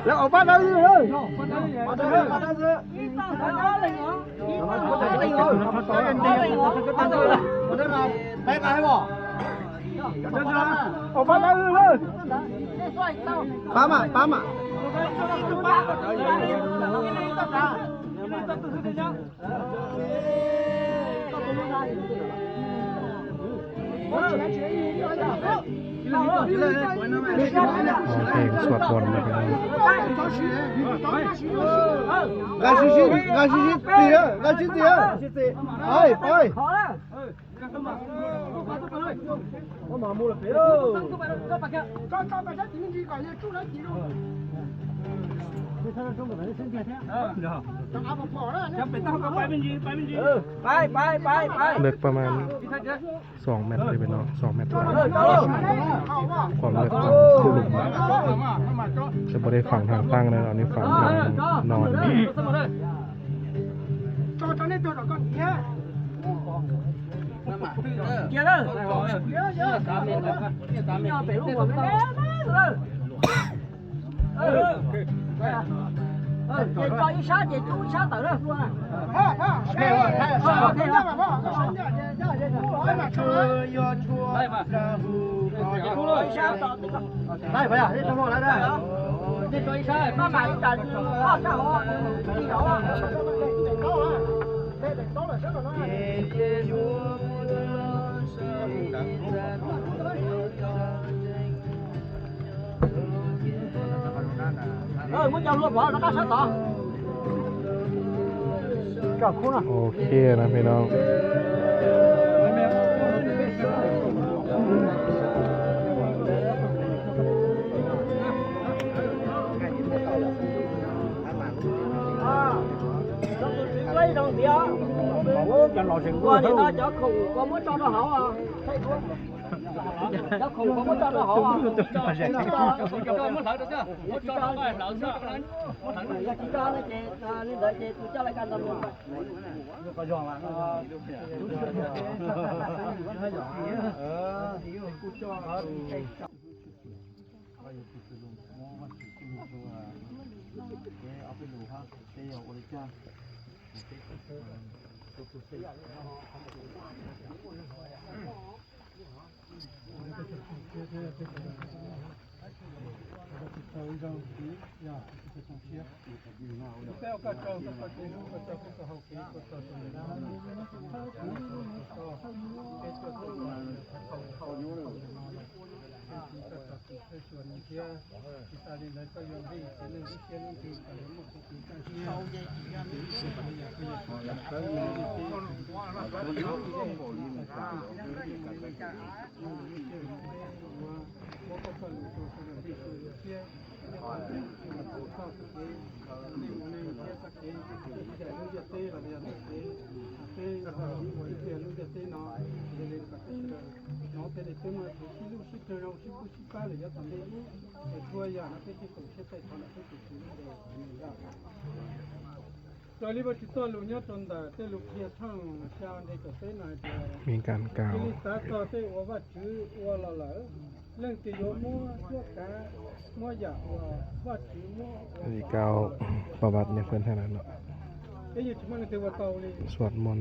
ແລ້ວເອົາປາດເອົາຢູ່ເລີຍ. ປາມາ ປາມາ. ຮ້ອງເພງສວດມົນນະພີ່ນ້ອງ. ໄປ ໄປ. ເລິກປະມານສອງແມັດເລີຍພີ່ນ້ອງ, ສອງແມັດ. ຄວາມເລິກຂອງຂຸມ ຈະບໍ່ໄດ້ຝັງທາງຕັ້ງເນາະ, ອັນນີ້ຝັງທາງນອນ. ໂອເຄນະພີ່ນ້ອງ. ເອີ ມີການກ່າວ ມີກ່າວປະຫວັດຫຍັງເພິ່ນຫັ້ນນະເນາະ ສວດມົນ.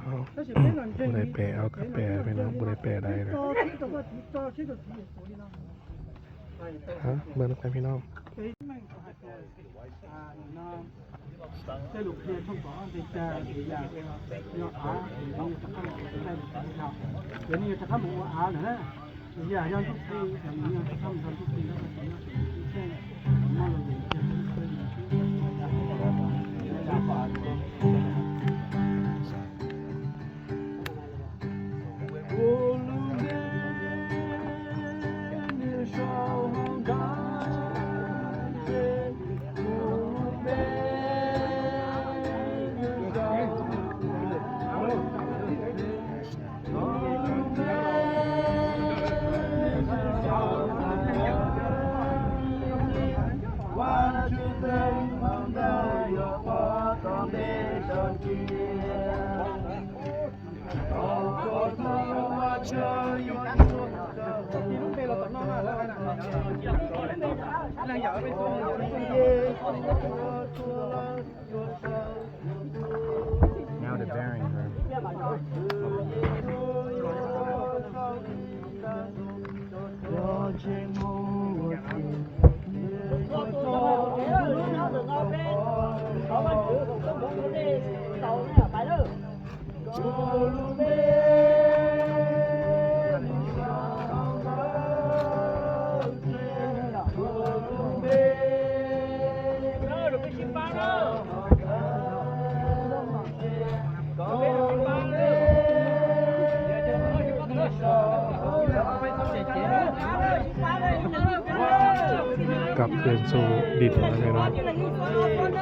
ເອົາ ຜູ້ໃດແປເອົາກະແປ ພີ່ນ້ອງ ຜູ້ໃດແປໄດ້ນະ. ຮະ ເບິ່ງນຳກັນພີ່ນ້ອງ. Now the bearings are. ໄປເດີ. ກັບຄືນສູ່ດິນແລ້ວພີ່ນ້ອງ. ຄົນລ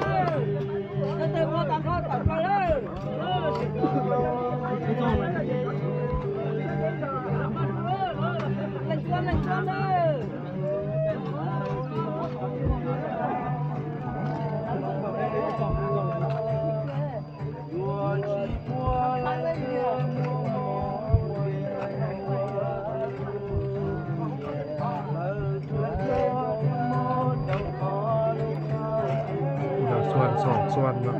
ະສ່ວນສອງສ່ວນເນາະ.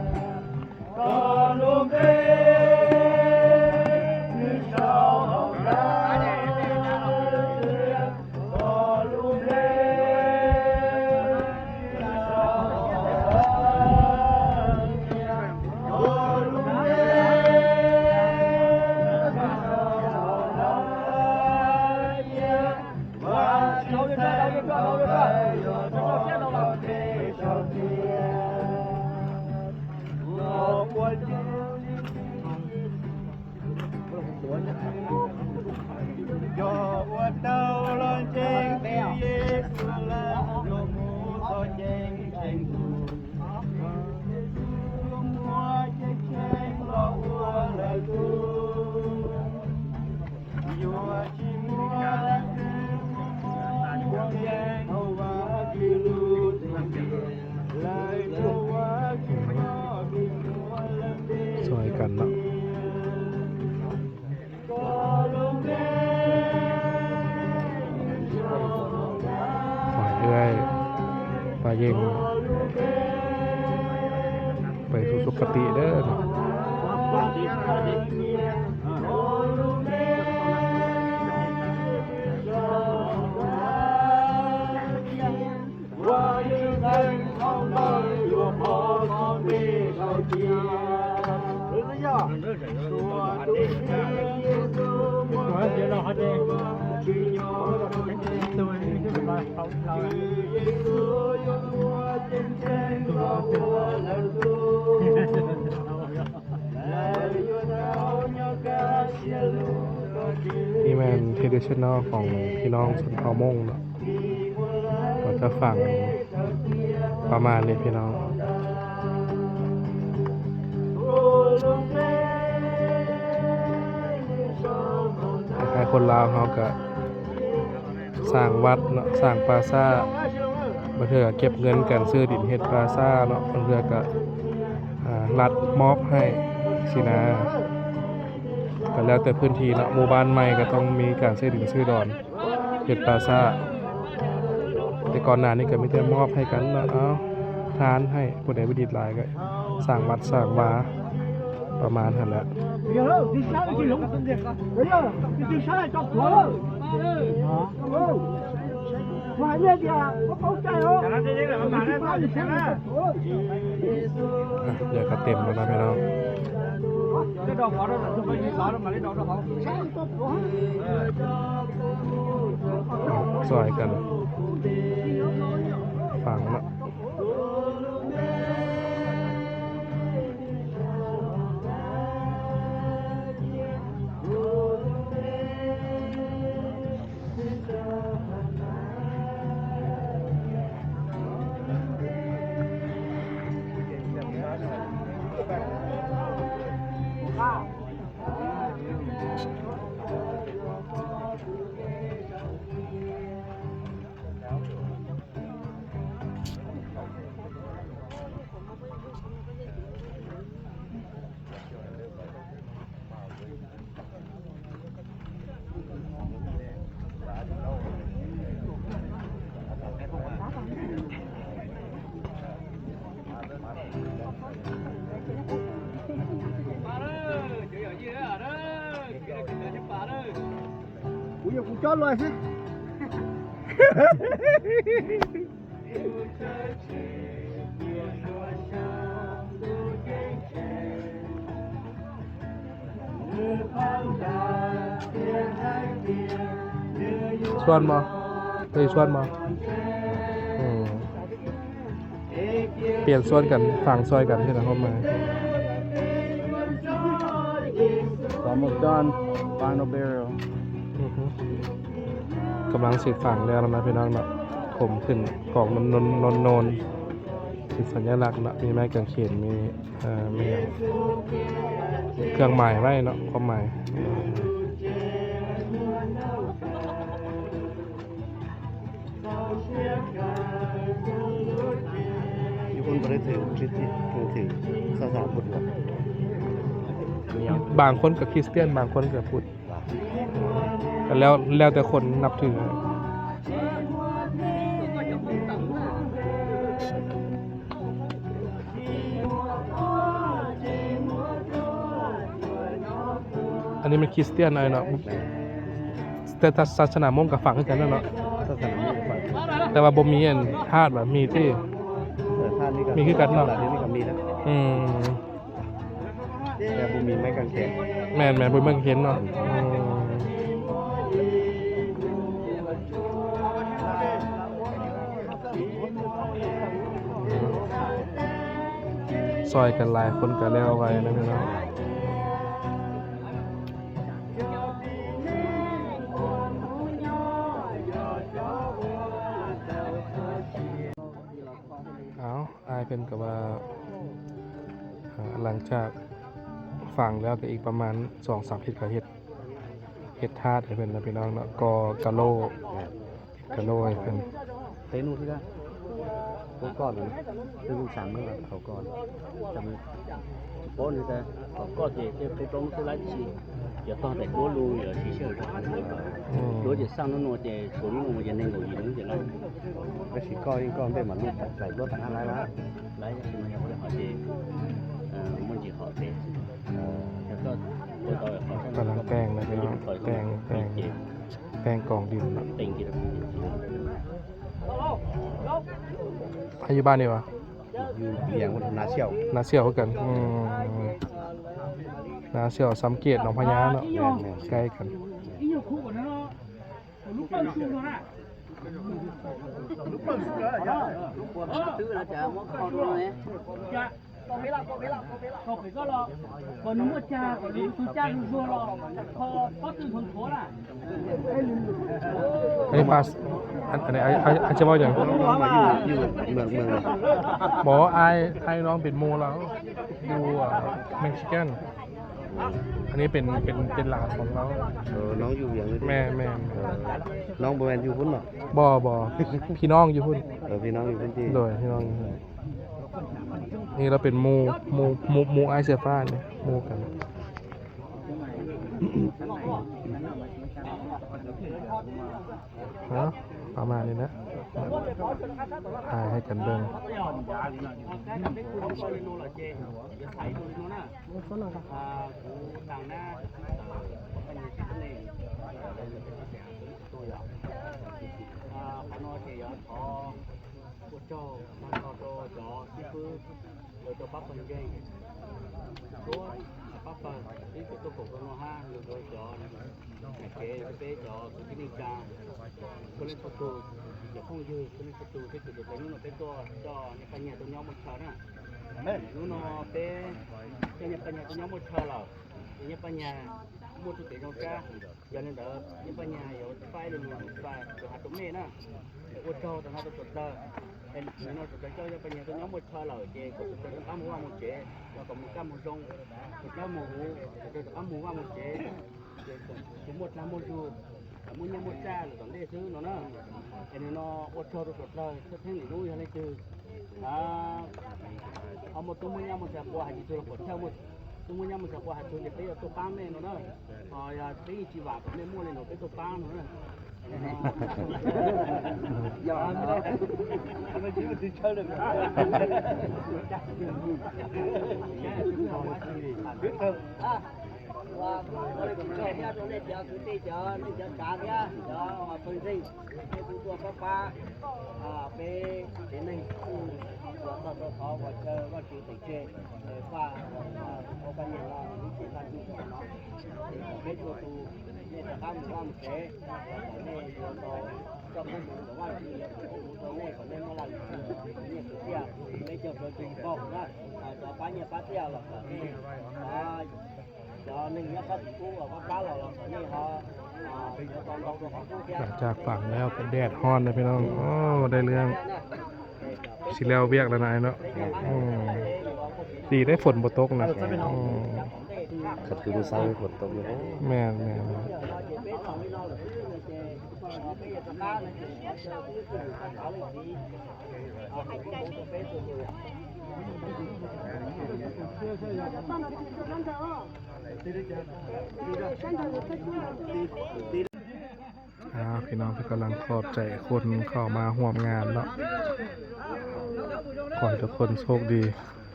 ຊ່ອຍກັນເນາະ. ຂໍໃຫ້ເອື້ອຍປາເຢັງໄປສູ່ສຸຄະຕິເດີເນາະ. ນີ້ແມ່ນ traditional ຂອງພີ່ນ້ອງຊົນເຜົ່າມົ້ງເນາະ. ກໍຈະຝັງປະມານນີ້ພີ່ນ້ອງ. ຄ້າຍໆຄົນລາວເຮົາກໍສ້າງວັດເນາະ ສ້າງປາສາດ, ບາງເທື່ອກໍເກັບເງິນກັນຊື້ດິນເຮັດປາສາດເນາະ, ບາງເທື່ອກໍ ອ່າ ລັດມອບໃຫ້ຊີ້ນະ, ກໍແລ້ວແຕ່ພື້ນທີ່ເນາະ. ໝູ່ບ້ານໃໝ່ກໍຕ້ອງມີການຊື້ດິນຊື້ດອນ ເຮັດປາສາດ. ແຕ່ກ່ອນໜ້ານີ້ກໍມີແຕ່ມອບໃຫ້ກັນເນາະ, ເອົາທານໃຫ້, ຜູ້ໃດມີດິນຫຼາຍກໍສ້າງວັດສ້າງວາ ປະມານຫັ້ນແຫຼະ. ອ່ະ ດຽວກໍເຕັມແລ້ວນະພີ່ນ້ອງ. ຊ່ອຍກັນຝັງເນາະ. ຊວນບໍ່? ເຄີຍຊວນບໍ່? ອືມ ປ່ຽນສ່ວນກັນ ຝັງຊ່ອຍກັນເຮັດໃຫ້ຄວາມໝາຍ. ອືຮຶ ກຳລັງຊິຝັງແລ້ວນະພີ່ນ້ອງເນາະ. ຂົມຂຶ້ນ ກອງໂນນໆ ເປັນສັນຍະລັກເນາະ ມີໄມ້ກາງເຂນ ມີ ເອີ ມີຫຍັງ ເຄື່ອງໝາຍໄວ້ເນາະ ຄວາມໝາຍ. ຢູ່ພຸ້ນບໍ່ໄດ້ຖື ຖື ຖື ຖືສາສະໜາພຸດບໍ່? ບາງຄົນກໍຄຣິສຕຽນ ບາງຄົນກໍພຸດ ກໍແລ້ວ ແລ້ວແຕ່ຄົນນັບຖື. ອັນນີ້ມັນຄຣິສຕຽນ ອ້າຍເນາະ ແຕ່ ແຕ່ສາສະໜາມົ້ງກໍຝັງຄືກັນແລ້ວເນາະ ສາສະໜາມົ້ງກໍຝັງ ແຕ່ວ່າບໍ່ມີອັນທາດວ່າ ມີຕິ ເອີ ທາດນີ້ກໍ ມີຄືກັນເນາະ ດຽວນີ້ກໍມີແລ້ວ ອືມ ແຕ່ບໍ່ມີໄມ້ກາງເຂນ ແມ່ນໆ ບໍ່ມີໄມ້ກາງເຂນເນາະ ອືມ. ຊ່ອຍກັນຫຼາຍຄົນກໍແລ້ວໄວນະພີ່ນ້ອງ. ເອົາ ອ້າຍເພິ່ນກໍວ່າ ເອີ ຫຼັງຈາກຝັງແລ້ວກໍອີກປະມານສອງສາມທິດກໍເຮັດ ເຮັດທາດໃຫ້ເພິ່ນນະພີ່ນ້ອງເນາະ ກໍກະໂຫຼ ແມ່ນ ກະໂຫຼໃຫ້ເພິ່ນ. ເຕນູທີ່ລະໂກກ່ອນນະ ຄືລູກສາມມື້ເຂົາກ່ອນ ຈຳໂປ້ນແຕ່ເຂົາກໍເຈ ເຈໄປຕ້ອງຄືລາຍຊີ ຢ່າຕ້ອງແຕ່ໂກລູ ຢ່າຊີເຊີ ອືມ ໂລເຈສ້າງໂນໂນເຈ ໂຊໂນໂນເຈ ເນັ່ງໂອອີໂນເຈລະ ກະຊິກໍອີກກໍເປັນມະນຸດ ຫຼາຍໂລດ ຫຼາຍລະ ຫຼາຍຊິມາເຮົາເຈ ເອີ ມັນຊິເຂົ້າເຕ ແລ້ວກໍ ກຳລັງແຕ່ງນະພີ່ນ້ອງ ແຕ່ງ ແຕ່ງ ແຕ່ງກອງດິນເນາະ ແຕ່ງດິນ. ໃຜຢູ່ບ້ານນີ້ຫວາ? ຢູ່ວຽງພຸ້ນ ນາສ່ຽວ ນາສ່ຽວຄືກັນ ອືມ ນາສ່ຽວ ຊຳເກດ ໜອງພະຍາເນາະ ແມ່ນໆ ໃກ້ກັນ. ອັນນີ້ພາສ ອັນ ອັນນີ້ ອາ ອາດຈະເວົ້າຫຍັງ? ຢູ່ ຢູ່ເມືອງ ເມືອງ ບໍ່ ອ້າຍ ອ້າຍນ້ອງເປັນໝູ່ລາວ ຢູ່ ເອີ ເມັກຊິກັນ. ອັນນີ້ເປັນ ເປັນ ເປັນຫຼານຂອງລາວ. ເອີ ນ້ອງຢູ່ວຽງນີ້ຕິ? ແມ່ນໆ. ເອີ ນ້ອງບໍ່ແມ່ນຢູ່ພຸ້ນເນາະ? ບໍ່ ບໍ່ ພີ່ນ້ອງຢູ່ພຸ້ນ. ເອີ ພີ່ນ້ອງຢູ່ພຸ້ນຕິ? ໂດຍ ພີ່ນ້ອງຢູ່ພຸ້ນ. ນີ້ລາວເປັນໝູ່ ໝູ່ ໝູ່ ໝູ່ອ້າຍເສືອຟ້ານີ້ ໝູ່ກັນ. ເນາະ ປະມານນີ້ແຫຼະ ຖ່າຍໃຫ້ກັນເບິ່ງ. ເຈົ້າມາເຂົ້າໂຕເຈົ້າຊິຟື້ນ ໂດຍເຈົ້າປັບເພິ່ນເກັ່ງ ໂດຍປັບເພິ່ນທີ່ຕົວໂຕໂຕໂນຮາ ໂດຍເຈົ້າເກເປເຈົ້າສຸກິນິກາ ເພິ່ນເລີຍໂຕ ຢ່າຄົງຍືດ ເພິ່ນເລີຍໂຕທີ່ຕົວໂຕໂຕໂນເນາະ ເປັນຕົວເຈົ້າຍາປັນຍາຕົວຍອມໝົດເທື່ອນະ. ແມ່ນ ໂນເນາະ ເປັນເຈົ້າຍາປັນຍາຕົວຍອມໝົດເທື່ອລາວ ຍາປັນຍາໝົດທຸກເຕຍອງຈາ Cho nên đó, những bà nhà hiểu phải là mình phải được hạt tôm nè nè. Ô tô tao nói tao tụt tơ. Em chỉ nói tụt tơ cho những bà nhà tao nhóm một thơ lở chè, của tụt tơ tao cắm hoa một chè, và còn một cắm một rông, tụt tơ một hũ, tụt tơ cắm một hoa một chè. Chè tụt, tụt một năm một du, muốn nhắm một cha là tụt đây xứ nó nè. Em nó ô tô tụt tơ, sắp tháng nghỉ nuôi hay là chứ. ອາ ເອົາໝົດ ຕົວມື້ຍາມມື້ເສຍ ບໍ່ໃຫ້ຊິໂທລະກົດ ເຈົ້າໝົດ ຕົວມື້ຍາມມື້ເສຍ ບໍ່ໃຫ້ໂທລະ ໄປຕົວປ້າແມ່ນເນາະ. ເອີ ຢ່າໄປຊິວ່າກັບແມ່ໝູ່ເລີຍເນາະ ໄປຕົວປ້າເນາະ. ຢ່າ ມັນຊິເຊີເລີຍ ວ່າ ເຈົ້າເຈົ້າເຈົ້າເຈົ້າເຈົ້າເຈົ້າເຈົ້າເຈົ້າເຈົ້າ ໃຫ້ຜູ້ຕົວປ້າ ອາ ເປັນ ເປັນໜຶ່ງຜູ້ຕົວ ຕົວ ຕົວ ຕົວ ຕົວ ເຈົ້າ ວ່າ ເຈົ້າ ວ່າ ຈື່ ແຕ່ເກ ເອີ ວ່າ ເອີ ເອົາກັນຢ່າງວ່າ ມີເຈດຕະນາເນາະ ເປັນຕົວຕູ ເມດຕາການໝູ່ບ້ານເສ ເມດຕົວ ເຈົ້າຂອງໝູ່ ຫຼືວ່າ ເຈົ້າຂອງໝູ່ ຕົວເມດ ຂອງເມດມາລາ ເມດເສຍ ເມດເຈົ້າ ຕົວ ຕົວ ຕົວ ນະ ເອີ ຕໍ່ໄປເນຍ ປ້າເຕັ້ຍ ແລ້ວກໍ ເອີ ດຽວໜຶ່ງເນຍ ເຂົາຊິປູ ເອົາປາຫຼອກ ເຂົານີ້ເຮົາ ຫຼັງຈາກຝັງແລ້ວກໍແດດຮ້ອນເດ້ພີ່ນ້ອງ. ໂອ້ ໄດ້ເລື່ອງ ຊິແລ້ວວຽກແລ້ວນາຍເນາະ. ອືມ ດີໄດ້ຝົນບໍ່ຕົກນະ. ອືມ ຄັນຄືມື້ເຊົ້າຝົນຕົກຢູ່. ແມ່ນໆ. ອ້າວ ພີ່ນ້ອງເພິ່ນກຳລັງຂອບໃຈຄົນເຂົ້າມາຮ່ວມງານເນາະ. ຂໍໃຫ້ທຸກຄົນໂຊກດີ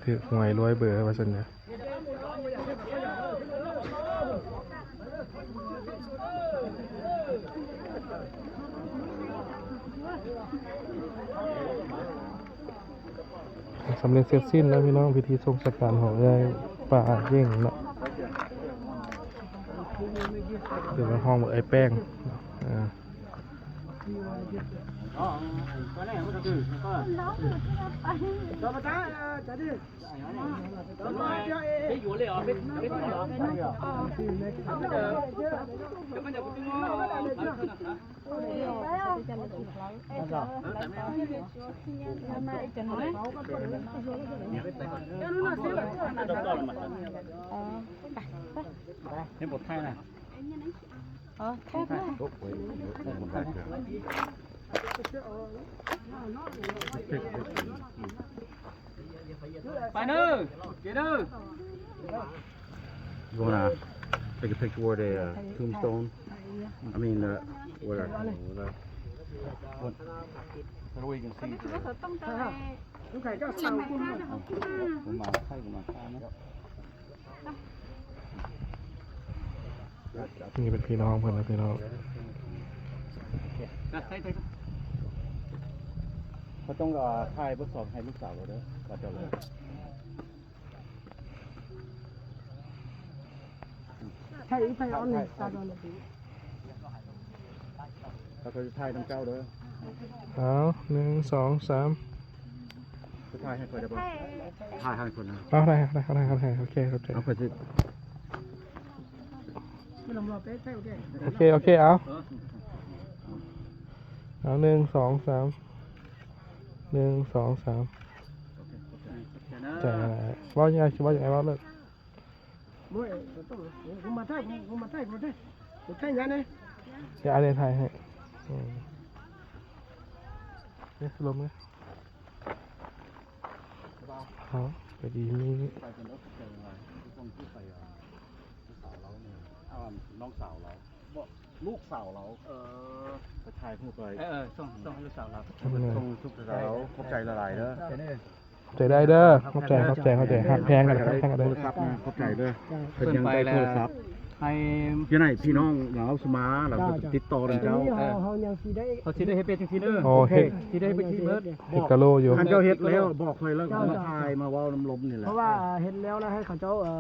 ຖືກຫວຍລວຍເບີວ່າຊັ້ນເດີ. ສຳເລັດເສັດສິ້ນແລ້ວພີ່ນ້ອງ ພິທີສົ່ງສະການຂອງເອື້ອຍປ້າເຢັງເນາະ ຫຼືວ່າຮ້ອງວ່າເອື້ອຍແປ້ງເນາະ. ເອີ ເຫັນບົດໄທນະ. ອໍ ໄປເດີ ເຈເດີ. You wanna take a picture with a, uh, tombstone? I mean, uh, whatever. So we can see. ນີ້ເປັນພີ່ນ້ອງເພິ່ນນະພີ່ນ້ອງ. ເຂົາຕ້ອງ ເອີ ຖ່າຍບົດສອງໃຫ້ລູກສາວເຂົາເດີ ວ່າເຈົ້າເລີຍ. ຖ່າຍ ຖ່າຍ ເຂົາຈະຖ່າຍນຳເຈົ້າເດີ. ເອົາ ໜຶ່ງ ສອງ ສາມ. ຖ່າຍໃຫ້ຂ້ອຍໄດ້ບໍ່? ຖ່າຍໃຫ້ເພິ່ນນະ. ເອົາ ໄດ້ ໄດ້ ໄດ້ ໂອເຄ ຂອບໃຈ. ເອົາ ຂ້ອຍຊິ ໂອເຄ ໂອເຄ ເອົາ ເອົາ ໜຶ່ງ ສອງ ສາມ ໜຶ່ງ ສອງ ສາມ. ເວົ້າຍັງໄງ ຊິເວົ້າຍັງໄງ ເວົ້າເລີຍ. ໂອ້ຍ ບໍ່ຕ້ອງ ເອົາ ມາຖ່າຍ ມາຖ່າຍ ມາຖ່າຍ ມາຖ່າຍຫຍັງນີ້? ດຽວອັນນີ້ຖ່າຍໃຫ້. ອືມ ເອີ ລົມເລີຍ. ເອົາ ໄປດີມີ ໄປເປັນລົດໄປເລີຍ ຜູ້ຄົນທີ່ໄປ ອ່າ ລູກສາວລາວນີ້ ອ່າ ນ້ອງສາວລາວ ບໍ່ ລູກສາວລາວ. ເອີ ໄປຖ່າຍຮູບໄປ ເອີ ເອີ ສົ່ງ ສົ່ງໃຫ້ລູກສາວລາວ ສົ່ງລູກສາວລາວ. ຂອບໃຈຫຼາຍໆເດີ. ຂອບໃຈຫຼາຍເດີ ຂອບໃຈ ຂອບໃຈ ຂອບໃຈ ຮັກແພງກັນ ຮັກແພງກັນເດີ. ໂທລະສັບນະ ຂອບໃຈເດີ. ເພິ່ນຍັງໄດ້ໂທລະສັບ ໃຫ້ ຢູ່ໃນພີ່ນ້ອງລາວສະມາ ລາວກໍຕິດຕໍ່ນຳເຈົ້າ. ເຮົາ ເຮົາຍັງຊິໄດ້ ເຮົາຊິໄດ້ເຮັດເປັນຈັ່ງຊີ້ເດີ. ໂອເຄ ຊິໄດ້ເຮັດເປັນທີ່ເບິດ ເຮັດກະໂລຢູ່. ຄັນເຈົ້າເຮັດແລ້ວບອກຂ້ອຍ ແລ້ວກໍມາຖ່າຍມາເວົ້ານຳລົມນີ້ແຫຼະ. ເພາະວ່າເຮັດແລ້ວນະ ໃຫ້ເຂົາເຈົ້າ ເອີ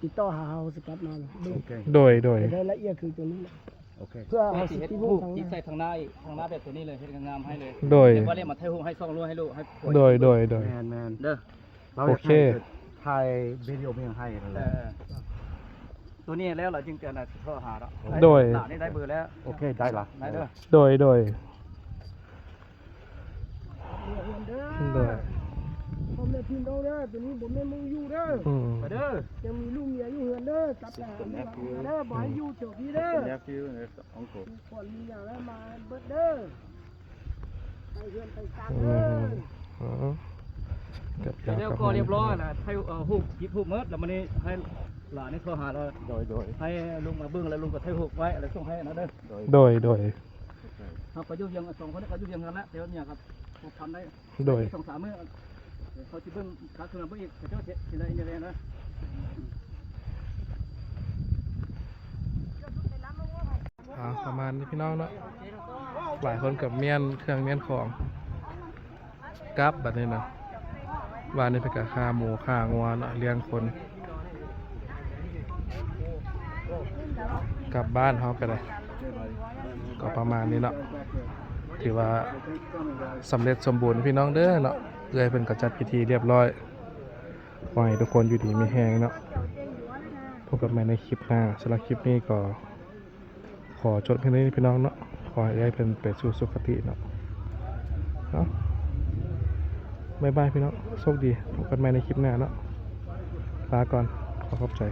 ຕິດຕໍ່ຫາເຮົາຊິກັບມາເນາະ. ໂອເຄ ໂດຍ ໂດຍ ໄດ້ລະອຽດຄືຕົວນີ້ແຫຼະ. ໂອເຄ ເພື່ອເຮົາຊິຕິຮູບ ຕິໃສ່ທາງໜ້າອີກ ທາງໜ້າແບບຕົວນີ້ເລີຍ ເຮັດງາມໆໃຫ້ເລີຍ. ໂດຍ ເຮັດວ່າເລີຍມາຖ່າຍຮູບໃຫ້ຊ່ອງລວຍ ໃຫ້ລູກ ໃຫ້ຜົວ. ໂດຍ ໂດຍ ໂດຍ ແມ່ນໆເດີ. ໂອເຄ ເຮົາຢາກໃຫ້ຖ່າຍວິດີໂອພຽງໃຫ້ນັ້ນແຫຼະ. ເອີ ຕົວນີ້ແລ້ວລະຈຶ່ງຈະໂທຫາເນາະ. ໂດຍ ຫຼານນີ້ໄດ້ເບີແລ້ວ. ໂອເຄ ໄດ້ລະ ໄດ້ເດີ. ໂດຍ ໂດຍ ເຮືອນເດີ ໂດຍ ພໍ່ແມ່ພີ່ນ້ອງເດີ ຕົວນີ້ບໍ່ແມ່ນໝ່ອງຢູ່ເດີ. ອືມ ໄປເດີ ຍັງມີລູກເມຍຢູ່ເຮືອນເດີ ກັບໄປຫາເດີ ບໍ່ໃຫ້ຢູ່ແຖວພີ້ເດີ. Nephew and uncle ມີຂວັນມີຫຍັງແລ້ວມາເບິດເດີ ໄປເຮືອນໄປຊານເດີ. ອືມ ເອີ ແລ້ວກໍຮຽບຮ້ອຍລະ ຖ່າຍ ເອີ ຮູບ ເກັບຮູບໝົດ ລະມື້ນີ້ໃຫ້ຫຼານນີ້ໂທຫາລະ. ໂດຍ ໂດຍ ໃຫ້ລຸງມາເບິ່ງ ລະລຸງກໍຖ່າຍຮູບໄວ້ ລະສົ່ງໃຫ້ນະເດີ. ໂດຍ ໂດຍ ໂດຍ. ເຮົາກໍຢູ່ວຽງ ສອງຄົນນີ້ກໍຢູ່ວຽງກັນແຫຼະ ແຕ່ວ່າເມຍກໍພົວພັນໄດ້. ໂດຍ ສອງສາມມື້ ເຂົາຊິເບິ່ງ ຄັກຂຶ້ນມາເບິ່ງອີກ ເຂົາເຈົ້າຊິ ຊິໄດ້ນີ້ແຫຼະນະ. ອ່າ ປະມານນີ້ພີ່ນ້ອງເນາະ ຫຼາຍຄົນກໍມ້ຽນເຄື່ອງມ້ຽນຂອງ ກັບບັດນີ້ນະ. ວານນີ້ເພິ່ນກໍຂ້າໝູຂ້າງົວເນາະ ລ້ຽງຄົນ ກັບບ້ານເຮົາກໍໄດ້ ກໍປະມານນີ້ເນາະ ຖືວ່າສຳເລັດສົມບູນພີ່ນ້ອງເດີເນາະ. ເອື້ອຍເພິ່ນກໍຈັດພິທີລຽບລ້ອຍ ຂໍໃຫ້ທຸກຄົນຢູ່ດີມີແຮງເນາະ. ພົບກັນໃໝ່ໃນຄລິບໜ້າ ສຳລັບຄລິບນີ້ກໍ ຂໍຈົບພຽງເທົ່ານີ້ພີ່ນ້ອງເນາະ, ຂໍໃຫ້ເອື້ອຍເພິ່ນໄປສູ່ສຸຄະຕິເນາະ. ເອົາ ບາຍບາຍພີ່ນ້ອງ, ໂຊກດີ, ພົບກັນໃໝ່ໃນຄລິບໜ້າເນາະ, ລາກ່ອນ, ຂໍຂອບໃຈ.